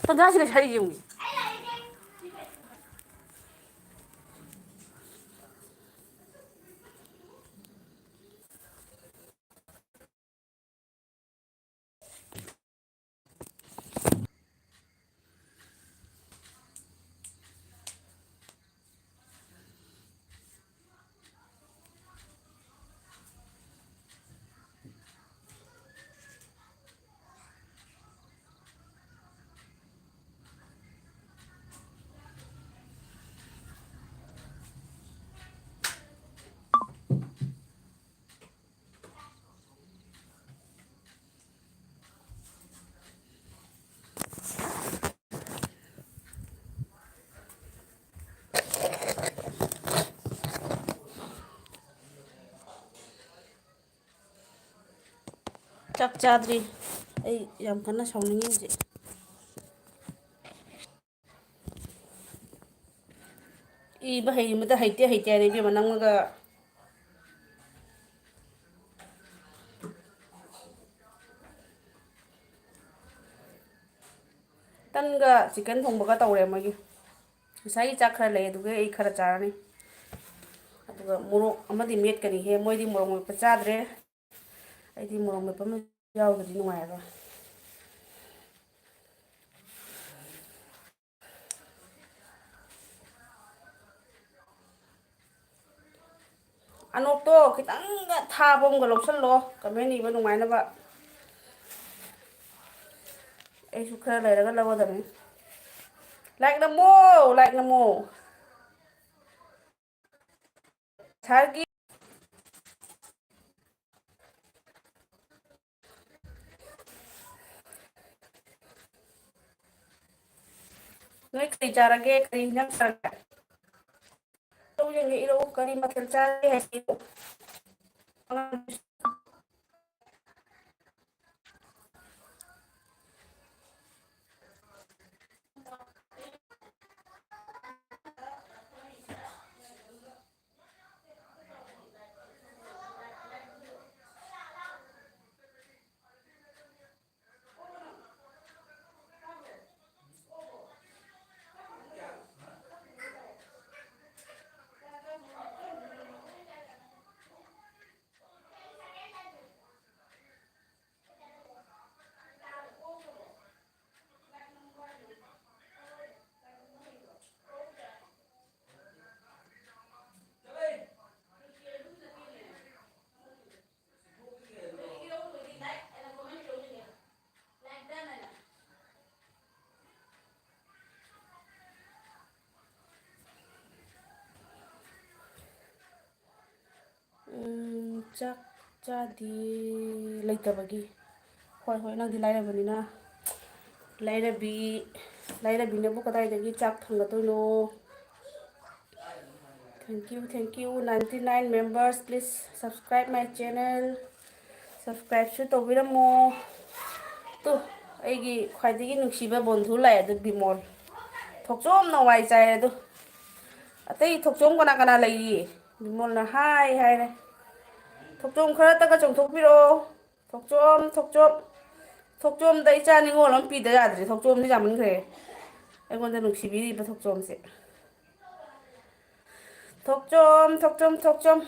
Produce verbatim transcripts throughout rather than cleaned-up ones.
ꯇꯟꯖꯥꯁꯤꯗ ꯁꯔꯤ ꯌꯦꯡꯉꯨ꯫ ꯆꯥꯛ ꯆꯥꯗ꯭ꯔꯤ꯫ ꯑꯩ ꯌꯥꯝ ꯀꯟꯅ ꯁꯥꯎꯅꯤꯡꯉꯤ ꯍꯧꯖꯤꯛ꯫ ꯏꯕ ꯍꯩꯕꯗ ꯍꯩꯇꯦ ꯍꯩꯇꯦ ꯍꯥꯏꯅ ꯏꯕꯦꯝꯃ ꯅꯪꯉꯒ꯫ ꯇꯟꯒ ꯆꯤꯛꯀꯟ ꯊꯣꯡꯕꯒ ꯇꯧꯔꯦ ꯃꯣꯏꯒꯤ꯫ ꯉꯁꯥꯏꯒꯤ ꯆꯥꯛ ꯈꯔ ꯂꯩ, ꯑꯗꯨꯒ ꯑꯩ ꯈꯔ ꯆꯥꯔꯅꯤ꯫ ꯑꯗꯨꯒ ꯃꯣꯔꯣꯛ ꯑꯃꯗꯤ ꯃꯦꯠꯀꯅꯤꯍꯦ꯫ ꯃꯣꯏꯗꯤ ꯃꯣꯔꯣꯛ ꯃꯦꯠꯄ ꯆꯥꯗ꯭ꯔꯦ꯫ ꯑꯩꯗꯤ ꯃꯣꯔꯣꯛ ꯃꯦꯠꯄ ꯑꯃ ꯌꯥꯎꯗ꯭ꯔꯗꯤ ꯅꯨꯡꯉꯥꯏꯔꯔꯣꯏ꯫ ꯑꯅꯣꯞꯇꯣ ꯈꯤꯇꯪꯒ ꯊꯥꯕ ꯑꯃꯒ ꯂꯧꯁꯜꯂꯣ, ꯀꯃꯦꯟ ꯏꯕ ꯅꯨꯡꯉꯥꯏꯅꯕ꯫ ꯑꯩꯁꯨ ꯈꯔ ꯂꯩꯔꯒ ꯂꯧꯔꯗꯕꯅꯤ꯫ Like ꯅꯝꯃꯣ, like ꯅꯝꯃꯣ꯫ ꯁꯥꯔꯒꯤ ꯅꯣꯏ ꯀꯔꯤ ꯆꯥꯔꯒꯦ? ꯀꯔꯤ ꯏꯟꯖꯥꯡ ꯆꯥꯔꯒꯦ? ꯏꯔꯛꯎ ꯌꯦꯡꯒꯦ, ꯏꯔꯛꯎ꯫ ꯀꯔꯤ ꯃꯊꯦꯜ ꯆꯥꯔꯒꯦ ꯍꯥꯏꯁꯦ ꯏꯔꯛꯎ꯫ ꯆꯥꯛ ꯆꯥꯗꯦ, ꯂꯩꯇꯕꯒꯤ꯫ ꯍꯣꯏ, ꯍꯣꯏ, ꯅꯪꯗꯤ ꯂꯥꯏꯔꯕꯅꯤꯅ꯫ ꯂꯥꯏꯔꯕꯤ, ꯂꯥꯏꯔꯕꯤꯅꯕꯨ ꯀꯗꯥꯏꯗꯒꯤ ꯆꯥꯛ ꯊꯣꯡꯒꯗꯣꯏꯅꯣ? Thank you, thank you, ninety nine members, please subscribe my channel. Subscribeꯁꯨ ꯇꯧꯕꯤꯔꯝꯃꯣ꯫ ꯇꯨ, ꯑꯩꯒꯤ ꯈ꯭ꯋꯥꯏꯗꯒꯤ ꯅꯨꯡꯁꯤꯕ ꯕꯣꯟꯙꯨ ꯂꯥꯛꯑꯦ ꯑꯗꯨ, ꯕꯤꯃꯣꯜ꯫ ꯊꯣꯛꯆꯣꯝꯅ ꯋꯥꯏ ꯆꯥꯏꯔꯦ ꯑꯗꯨ꯫ ꯑꯇꯩ ꯊꯣꯛꯆꯣꯝ ꯀꯅꯥ ꯀꯅꯥ ꯂꯩꯔꯤ? ꯕꯤꯃꯣꯜꯅ ꯍꯥꯏ ꯍꯥꯏꯔꯦ꯫ ꯊꯣꯛꯆꯣꯝ ꯈꯔꯇꯒ ꯆꯣꯡꯊꯣꯛꯄꯤꯔꯛꯑꯣ꯫ ꯊꯣꯛꯆꯣꯝ, ꯊꯣꯛꯆꯣꯝ, ꯊꯣꯛꯆꯣꯝꯗ ꯏꯆꯥ ꯅꯤꯉꯣꯜ ꯑꯃ ꯄꯤꯗ ꯌꯥꯗ꯭ꯔꯦ꯫ ꯊꯣꯛꯆꯣꯝꯁꯤ ꯌꯥꯝꯃꯟꯈ꯭ꯔꯦ꯫ ꯑꯩꯉꯣꯟꯗ ꯅꯨꯡꯁꯤꯕꯤꯔꯤꯕ ꯊꯣꯛꯆꯣꯝꯁꯦ꯫ ꯊꯣꯛꯆꯣꯝ, ꯊꯣꯛꯆꯣꯝ, ꯊꯣꯛꯆꯣꯝ꯫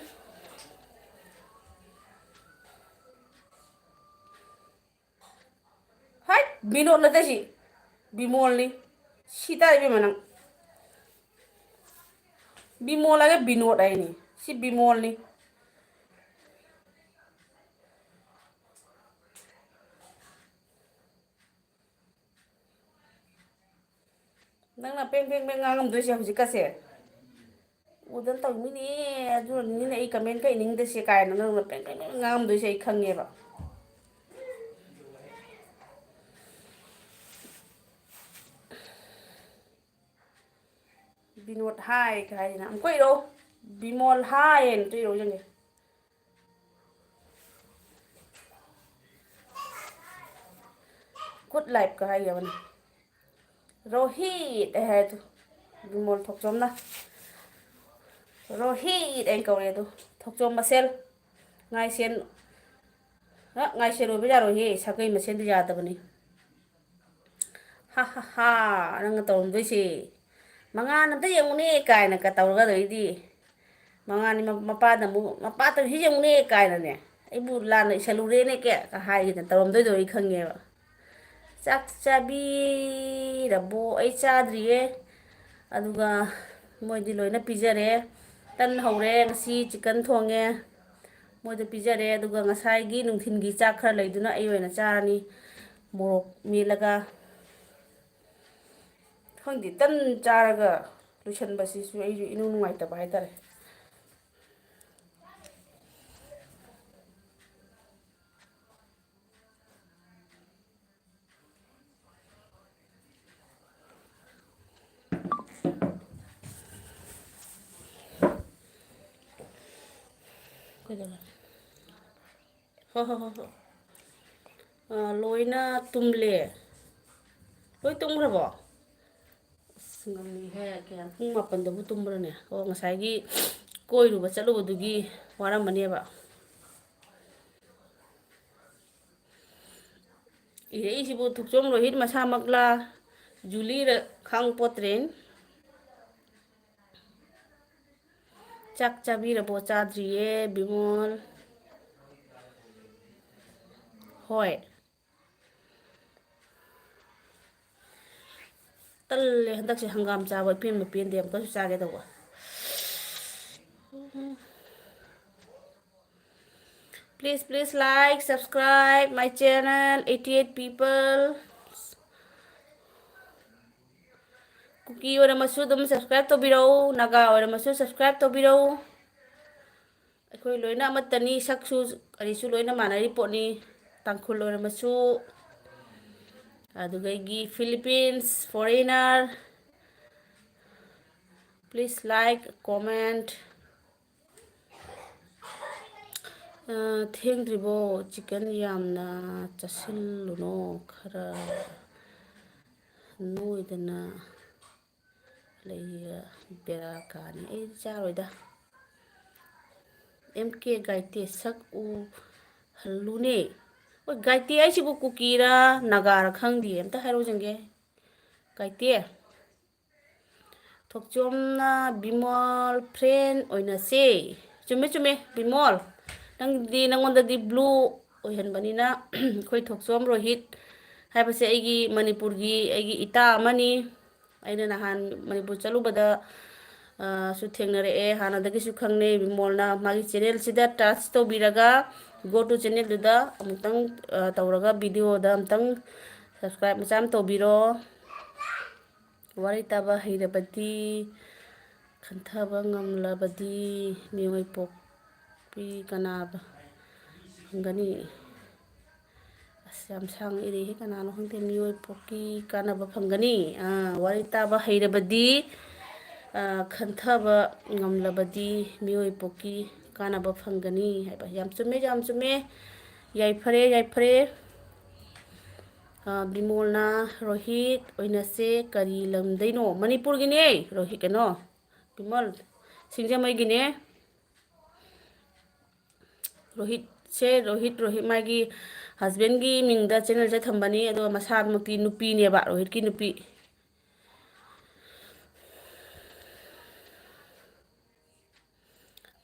ꯍꯥꯏꯠ, ꯕꯤꯅꯣꯠ ꯅꯠꯇꯦ ꯁꯤ, ꯕꯤꯃꯣꯜꯅꯤ꯫ ꯁꯤ ꯇꯥꯔꯦ ꯏꯕꯦꯝꯃ ꯅꯪ꯫ ꯕꯤꯃꯣꯜ ꯍꯥꯏꯒ ꯕꯤꯅꯣꯠ ꯍꯥꯏꯅꯤ꯫ ꯁꯤ ꯕꯤꯃꯣꯜꯅꯤ꯫ ꯅꯪꯅ ꯄꯦꯡ ꯄꯦꯡ ꯄꯦꯡ ꯉꯥꯡꯉꯝꯗꯣꯏꯁꯦ ꯍꯧꯖꯤꯛꯀꯁꯦ꯫ ꯎꯗꯅ ꯇꯧꯅꯤꯅꯦ, ꯑꯗꯨꯅꯅꯤꯅꯦ ꯑꯩ comment ꯀꯛꯅꯤꯡꯗꯁꯦ ꯀꯥꯏꯅ ꯅꯪꯅ ꯄꯦꯡ ꯄꯦꯡ ꯄꯦꯡ ꯉꯥꯡꯉꯝꯗꯣꯏꯁꯦ ꯑꯩ ꯈꯪꯉꯦꯕ꯫ ꯕꯤꯅꯣꯠ ꯍꯥꯏ ꯀꯥꯏꯅ ꯑꯃꯨꯛꯀ ꯏꯔꯛꯑꯣ꯫ ꯕꯤꯃꯣꯜ ꯍꯥꯏ ꯍꯥꯏꯅ ꯑꯝꯇ ꯏꯔꯛꯑꯣ ꯌꯦꯡꯒꯦ꯫ Good lifeꯀ ꯍꯥꯏ ꯌꯥꯕꯅꯤ꯫ ꯔꯣꯍꯤꯠ ꯑꯩ ꯍꯥꯏꯗꯣ꯫ ꯕꯤꯃꯣꯜ ꯊꯣꯛꯆꯣꯝꯅ ꯔꯣꯍꯤꯠ ꯑꯩꯅ ꯀꯧꯔꯦ ꯑꯗꯣ꯫ ꯊꯣꯛꯆꯣꯝ ꯃꯁꯦꯜ꯫ ꯉꯥꯏꯁꯦꯟ꯫ ꯑ, ꯉꯥꯏꯁꯦꯟ ꯑꯣꯏꯕ ꯌꯥꯔꯣꯏꯍꯦ, ꯁꯥꯒꯩ ꯃꯁꯦꯜꯗꯤ ꯌꯥꯗꯕꯅꯤ꯫ ꯍꯥ ꯍꯥ ꯍꯥ꯫ ꯅꯪꯅ ꯇꯧꯔꯝꯗꯣꯏꯁꯦ꯫ "ꯃꯉꯥꯜ ꯑꯝꯇ ꯌꯦꯡꯉꯨꯅꯦ" ꯀꯥꯏꯅꯒ ꯇꯧꯔꯒ ꯑꯗꯩꯗꯤ ꯃꯉꯥꯜꯅꯤ ꯃ-, ꯃꯄꯥꯗ ꯑꯃꯨꯛ, "ꯃꯄꯥ ꯇꯧꯔꯤꯁꯤ ꯌꯦꯡꯉꯨꯅꯦ" ꯀꯥꯏꯅꯅꯦ, "ꯑꯩꯕꯨ ꯂꯥꯟꯅ ꯏꯁꯜꯂꯨꯔꯦꯅꯦ" ꯀꯦ ꯀ ꯍꯥꯏꯒꯤꯗꯅ ꯇꯧꯔꯝꯗꯣꯏꯗꯣ ꯑꯩ ꯈꯪꯉꯦꯕ꯫ ꯆꯥꯛ ꯆꯥꯕꯤꯔꯕꯣ? ꯑꯩ ꯆꯥꯗ꯭ꯔꯤꯌꯦ꯫ ꯑꯗꯨꯒ ꯃꯣꯏꯗꯤ ꯂꯣꯏꯅ ꯄꯤꯖꯔꯦ꯫ ꯇꯟ ꯍꯧꯔꯦ, ꯉꯁꯤ chicken ꯊꯣꯡꯉꯦ꯫ ꯃꯣꯏꯗ ꯄꯤꯖꯔꯦ꯫ ꯑꯗꯨꯒ ꯉꯁꯥꯏꯒꯤ ꯅꯨꯡꯊꯤꯜꯒꯤ ꯆꯥꯛ ꯈꯔ ꯂꯩꯗꯨꯅ ꯑꯩ ꯑꯣꯏꯅ ꯆꯥꯔꯅꯤ꯫ ꯃꯣꯔꯣꯛ ꯃꯦꯠꯂꯒ꯫ ꯈꯪꯗꯦ, ꯇꯟ ꯆꯥꯔꯒ ꯂꯣꯏꯁꯟꯕꯁꯤꯁꯨ ꯑꯩꯁꯨ ꯏꯅꯨꯡ ꯅꯨꯡꯉꯥꯏꯇꯕ ꯍꯥꯏꯇꯥꯔꯦ꯫ ꯀꯩꯗꯧꯔꯦ? ꯍꯣꯏ, ꯍꯣꯏ, ꯍꯣꯏ, ꯍꯣꯏ꯫ ꯑꯥ, ꯂꯣꯏꯅ ꯇꯨꯝꯂꯦ꯫ ꯂꯣꯏ ꯇꯨꯝꯈ꯭ꯔꯕꯣ? ꯑꯁ, ꯉꯝꯃꯤꯍꯦ꯫ ꯀꯌꯥ, ꯄꯨꯡ ꯃꯥꯄꯟꯗꯕꯨ ꯇꯨꯝꯕ꯭ꯔꯅꯦ? ꯑꯣ, ꯉꯁꯥꯏꯒꯤ ꯀꯣꯏꯔꯨꯕ ꯆꯠꯂꯨꯕꯗꯨꯒꯤ ꯋꯥꯔꯝꯃꯅꯦꯕ꯫ ꯏꯔꯛꯏꯁꯤꯕꯨ ꯊꯣꯛꯆꯣꯝ ꯔꯣꯍꯤꯠ ꯃꯁꯥꯃꯛꯂꯥ, ꯖꯨꯂꯤꯔ ꯈꯪꯄꯣꯠꯇ꯭ꯔꯦꯟ꯫ ꯆꯥꯛ ꯆꯥꯕꯤꯔꯕꯣ? ꯆꯥꯗ꯭ꯔꯤꯌꯦ, ꯕꯤꯃꯣꯜ꯫ ꯍꯣꯏ꯫ ꯇꯜꯂꯦ ꯍꯟꯗꯛꯁꯦ ꯍꯪꯒꯥꯝ ꯆꯥꯕ ꯏꯄꯦꯟ ꯃꯄꯦꯟꯗꯦ, ꯑꯃꯨꯛꯀꯁꯨ ꯆꯥꯒꯦ ꯇꯧꯕ꯫ Please, please like, subscribe my channel, eighty eight people. ꯀꯨꯀꯤ ꯑꯣꯏꯔꯝꯃꯁꯨ ꯑꯗꯨꯝ subscribe ꯇꯧꯕꯤꯔꯛꯎ, ꯅꯥꯒꯥ ꯑꯣꯏꯔꯝꯃꯁꯨ subscribe ꯇꯧꯕꯤꯔꯛꯎ꯫ ꯑꯩꯈꯣꯏ ꯂꯣꯏꯅ ꯑꯃꯠꯇꯅꯤ, ꯁꯛꯁꯨ ꯀꯔꯤꯁꯨ ꯂꯣꯏꯅ ꯃꯥꯟꯅꯔꯤ ꯄꯣꯠꯅꯤ, ꯇꯥꯡꯈꯨꯜ ꯑꯣꯏꯔꯝꯃꯁꯨ, ꯑꯗꯨꯗꯒꯤ Philippines, foreigner, please like, comment. ꯑ, ꯊꯦꯡꯗ꯭ꯔꯤꯕꯣ? Chicken ꯌꯥꯝꯅ ꯆꯥꯁꯤꯜꯂꯨꯅꯣ, ꯈꯔ ꯅꯣꯏꯗꯅ ꯂꯩ꯫ ꯕꯦꯔꯥ ꯀꯥꯅꯤ, ꯑꯩ ꯆꯥꯔꯣꯏꯗ꯫ ꯑꯦꯝ ꯀꯦ ꯒꯥꯏꯇꯦ, ꯁꯛ ꯎꯍꯜꯂꯨꯅꯦ꯫ ꯍꯣꯏ, ꯒꯥꯏꯇꯦ ꯍꯥꯏꯁꯤꯕꯨ ꯀꯨꯀꯤꯔꯥ ꯅꯥꯒꯥꯔꯥ ꯈꯪꯗꯦ, ꯑꯝꯇ ꯍꯥꯏꯔꯧꯖꯟꯒꯦ꯫ ꯒꯥꯏꯇꯦ꯫ ꯊꯣꯛꯆꯣꯝꯅ ꯕꯤꯃꯣꯜ friend ꯑꯣꯏꯅꯁꯦ꯫ ꯆꯨꯝꯃꯦ, ꯆꯨꯝꯃꯦ, ꯕꯤꯃꯣꯜ꯫ ꯅꯪꯗꯤ, ꯅꯪꯉꯣꯟꯗꯗꯤ blue ꯑꯣꯏꯍꯟꯕꯅꯤꯅ, ꯑꯩꯈꯣꯏ ꯊꯣꯛꯆꯣꯝ ꯔꯣꯍꯤꯠ ꯍꯥꯏꯕꯁꯦ ꯑꯩꯒꯤ ꯃꯅꯤꯄꯨꯔꯒꯤ ꯑꯩꯒꯤ ꯏꯇꯥ ꯑꯃꯅꯤ꯫ ꯑꯩꯅ ꯅꯍꯥꯟ ꯃꯅꯤꯄꯨꯔ ꯆꯠꯂꯨꯕꯗ, ꯑ, ꯁꯨ ꯊꯦꯡꯅꯔꯛꯑꯦ, ꯍꯥꯟꯅꯗꯒꯤꯁꯨ ꯈꯪꯅꯩ꯫ ꯕꯤꯃꯣꯜꯅ ꯃꯥꯒꯤ channelꯁꯤꯗ touch ꯇꯧꯕꯤꯔꯒ, go to channelꯗꯨꯗ ꯑꯃꯨꯛꯇꯪ, ꯑ, ꯇꯧꯔꯒ videoꯗ ꯑꯃꯨꯛꯇꯪ subscribe ꯃꯆꯥ ꯑꯃ ꯇꯧꯕꯤꯔꯣ꯫ ꯋꯥꯔꯤ ꯇꯥꯕ ꯍꯩꯔꯕꯗꯤ, ꯈꯟꯊꯕ ꯉꯝꯂꯕꯗꯤ, ꯃꯤꯑꯣꯏ ꯄꯣꯛꯄꯤ ꯀꯅꯥ ꯐꯪꯒꯅꯤ? ꯑꯁ, ꯌꯥꯝ ꯁꯥꯡꯅ ꯏꯔꯦꯍꯦ, ꯀꯅꯥꯅꯣ ꯈꯪꯗꯦ꯫ ꯃꯤꯑꯣꯏ ꯄꯣꯛꯀꯤ ꯀꯥꯟꯅꯕ ꯐꯪꯒꯅꯤ꯫ ꯑꯥ, ꯋꯥꯔꯤ ꯇꯥꯕ ꯍꯩꯔꯕꯗꯤ, ꯑꯥ, ꯈꯟꯊꯕ ꯉꯝꯂꯕꯗꯤ, ꯃꯤꯑꯣꯏ ꯄꯣꯛꯀꯤ ꯀꯥꯟꯅꯕ ꯐꯪꯒꯅꯤ ꯍꯥꯏꯕ꯫ ꯌꯥꯝ ꯆꯨꯝꯃꯦ, ꯌꯥꯝ ꯆꯨꯝꯃꯦ꯫ ꯌꯥꯏꯐꯔꯦ, ꯌꯥꯏꯐꯔꯦ꯫ ꯑ, ꯕꯤꯃꯣꯜꯅ, "ꯔꯣꯍꯤꯠ ꯑꯣꯏꯅꯁꯦ ꯀꯔꯤ ꯂꯝꯗꯩꯅꯣ?" ꯃꯅꯤꯄꯨꯔꯒꯤꯅꯦ, ꯔꯣꯍꯤꯠ, ꯀꯩꯅꯣ, ꯕꯤꯃꯣꯜ, ꯁꯤꯡꯖꯃꯩꯒꯤꯅꯦ꯫ ꯔꯣꯍꯤꯠꯁꯦ, ꯔꯣꯍꯤꯠ, ꯔꯣꯍꯤꯠ ꯃꯥꯒꯤ husbandꯒꯤ ꯃꯤꯡꯗ channelꯁꯦ ꯊꯝꯕꯅꯤ, ꯑꯗꯣ ꯃꯁꯥꯃꯛꯇꯤ ꯅꯨꯄꯤꯅꯦꯕ, ꯔꯣꯍꯤꯠꯀꯤ ꯅꯨꯄꯤ꯫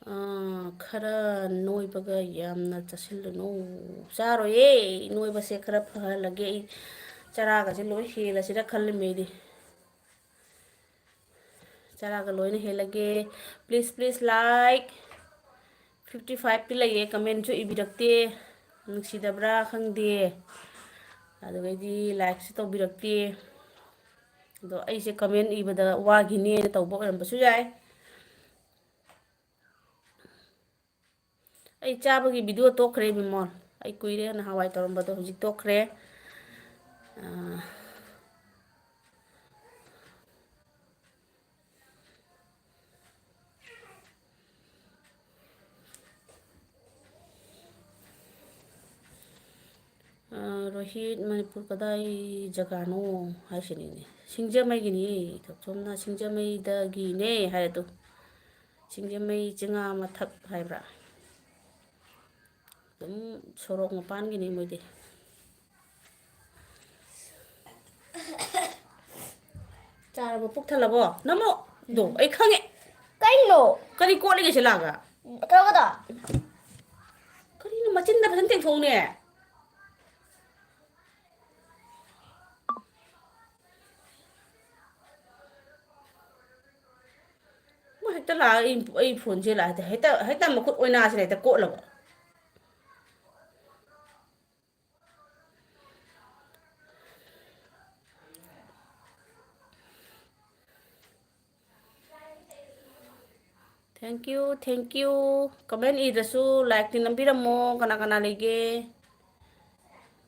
ꯑꯥ, ꯈꯔ ꯅꯣꯏꯕꯒ ꯌꯥꯝꯅ ꯆꯥꯁꯤꯜꯂꯨꯅꯨ꯫ ꯆꯥꯔꯣꯏꯌꯦ, ꯅꯣꯏꯕꯁꯦ ꯈꯔ ꯐꯍꯜꯂꯒꯦ꯫ ꯑꯩ ꯆꯔꯥꯒꯁꯦ ꯂꯣꯏ ꯍꯦꯜꯂꯁꯤꯔ ꯈꯜꯂꯤꯃꯦ ꯑꯩꯗꯤ꯫ ꯆꯔꯥꯒ ꯂꯣꯏꯅ ꯍꯦꯜꯂꯒꯦ꯫ Please, please, like꯫ Fifty fiveꯇꯤ ꯂꯩꯌꯦ, commentꯁꯨ ꯏꯕꯤꯔꯛꯇꯦ꯫ ꯅꯨꯡꯁꯤꯗꯕ꯭ꯔꯥ ꯈꯪꯗꯦ꯫ ꯑꯗꯨꯒꯩꯗꯤ likeꯁꯨ ꯇꯧꯕꯤꯔꯛꯇꯦ꯫ ꯑꯗꯣ ꯑꯩꯁꯦ comment ꯏꯕꯗ ꯋꯥꯈꯤꯅꯦꯅ ꯇꯧꯕ ꯑꯣꯏꯔꯝꯕꯁꯨ ꯌꯥꯏ꯫ ꯑꯩ ꯆꯥꯕꯒꯤ video ꯇꯣꯛꯈ꯭ꯔꯦ, ꯕꯤꯃꯣꯜ꯫ ꯑꯩ ꯀꯨꯏꯔꯦ ꯅꯍꯥꯟꯋꯥꯏ ꯇꯧꯔꯝꯕꯗꯣ, ꯍꯧꯖꯤꯛ ꯇꯣꯛꯈ꯭ꯔꯦ꯫ ꯑꯥ, ꯑꯥ, ꯔꯣꯍꯤꯠ, ꯃꯅꯤꯄꯨꯔ ꯀꯗꯥꯏ ꯖꯒꯥꯅꯣ ꯍꯥꯏꯁꯤꯅꯤꯅꯦ꯫ ꯁꯤꯡꯖꯃꯩꯒꯤꯅꯤ, ꯁꯣꯝꯅ ꯁꯤꯡꯖꯃꯩꯗꯒꯤꯅꯦ ꯍꯥꯏ ꯑꯗꯣ꯫ ꯁꯤꯡꯖꯃꯩ ꯆꯤꯉꯥ ꯃꯊꯛ ꯍꯥꯏꯕ꯭ꯔꯥ? ꯑꯗꯨꯝ ꯁꯣꯔꯣꯛ ꯃꯄꯥꯟꯒꯤꯅꯤ ꯃꯣꯏꯗꯤ꯫ ꯆꯥꯔꯕꯣ? ꯄꯨꯛ ꯊꯜꯂꯕꯣ? ꯅꯝꯃꯣ꯫ ꯗꯣ, ꯑꯩ ꯈꯪꯉꯦ꯫ ꯀꯩꯅꯣ? ꯀꯔꯤ ꯀꯣꯠꯂꯤꯒꯦ ꯁꯤ ꯂꯥꯛꯑꯒ? ꯀꯩꯅꯣꯗ? ꯀꯔꯤꯅꯣ, ꯃꯆꯤꯟꯗ ꯐꯖꯅ ꯇꯦꯡꯊꯣꯛꯎꯅꯦ꯫ ꯃꯥ ꯍꯦꯛꯇ ꯂꯥꯛꯑꯒ ꯑꯩ, ꯑꯩ phoneꯁꯦ ꯂꯥꯛꯑꯦ, ꯍꯦꯛꯇ, ꯍꯦꯛꯇ ꯃꯈꯨꯠ ꯑꯣꯏꯅꯥꯁꯤꯗ ꯍꯦꯛꯇ ꯀꯣꯠꯂꯕ꯫ Thank you, thank you. Comment ꯏꯗ꯭ꯔꯁꯨ likeꯇꯤ ꯅꯝꯕꯤꯔꯝꯃꯣ, ꯀꯅꯥ ꯀꯅꯥ ꯂꯩꯒꯦ?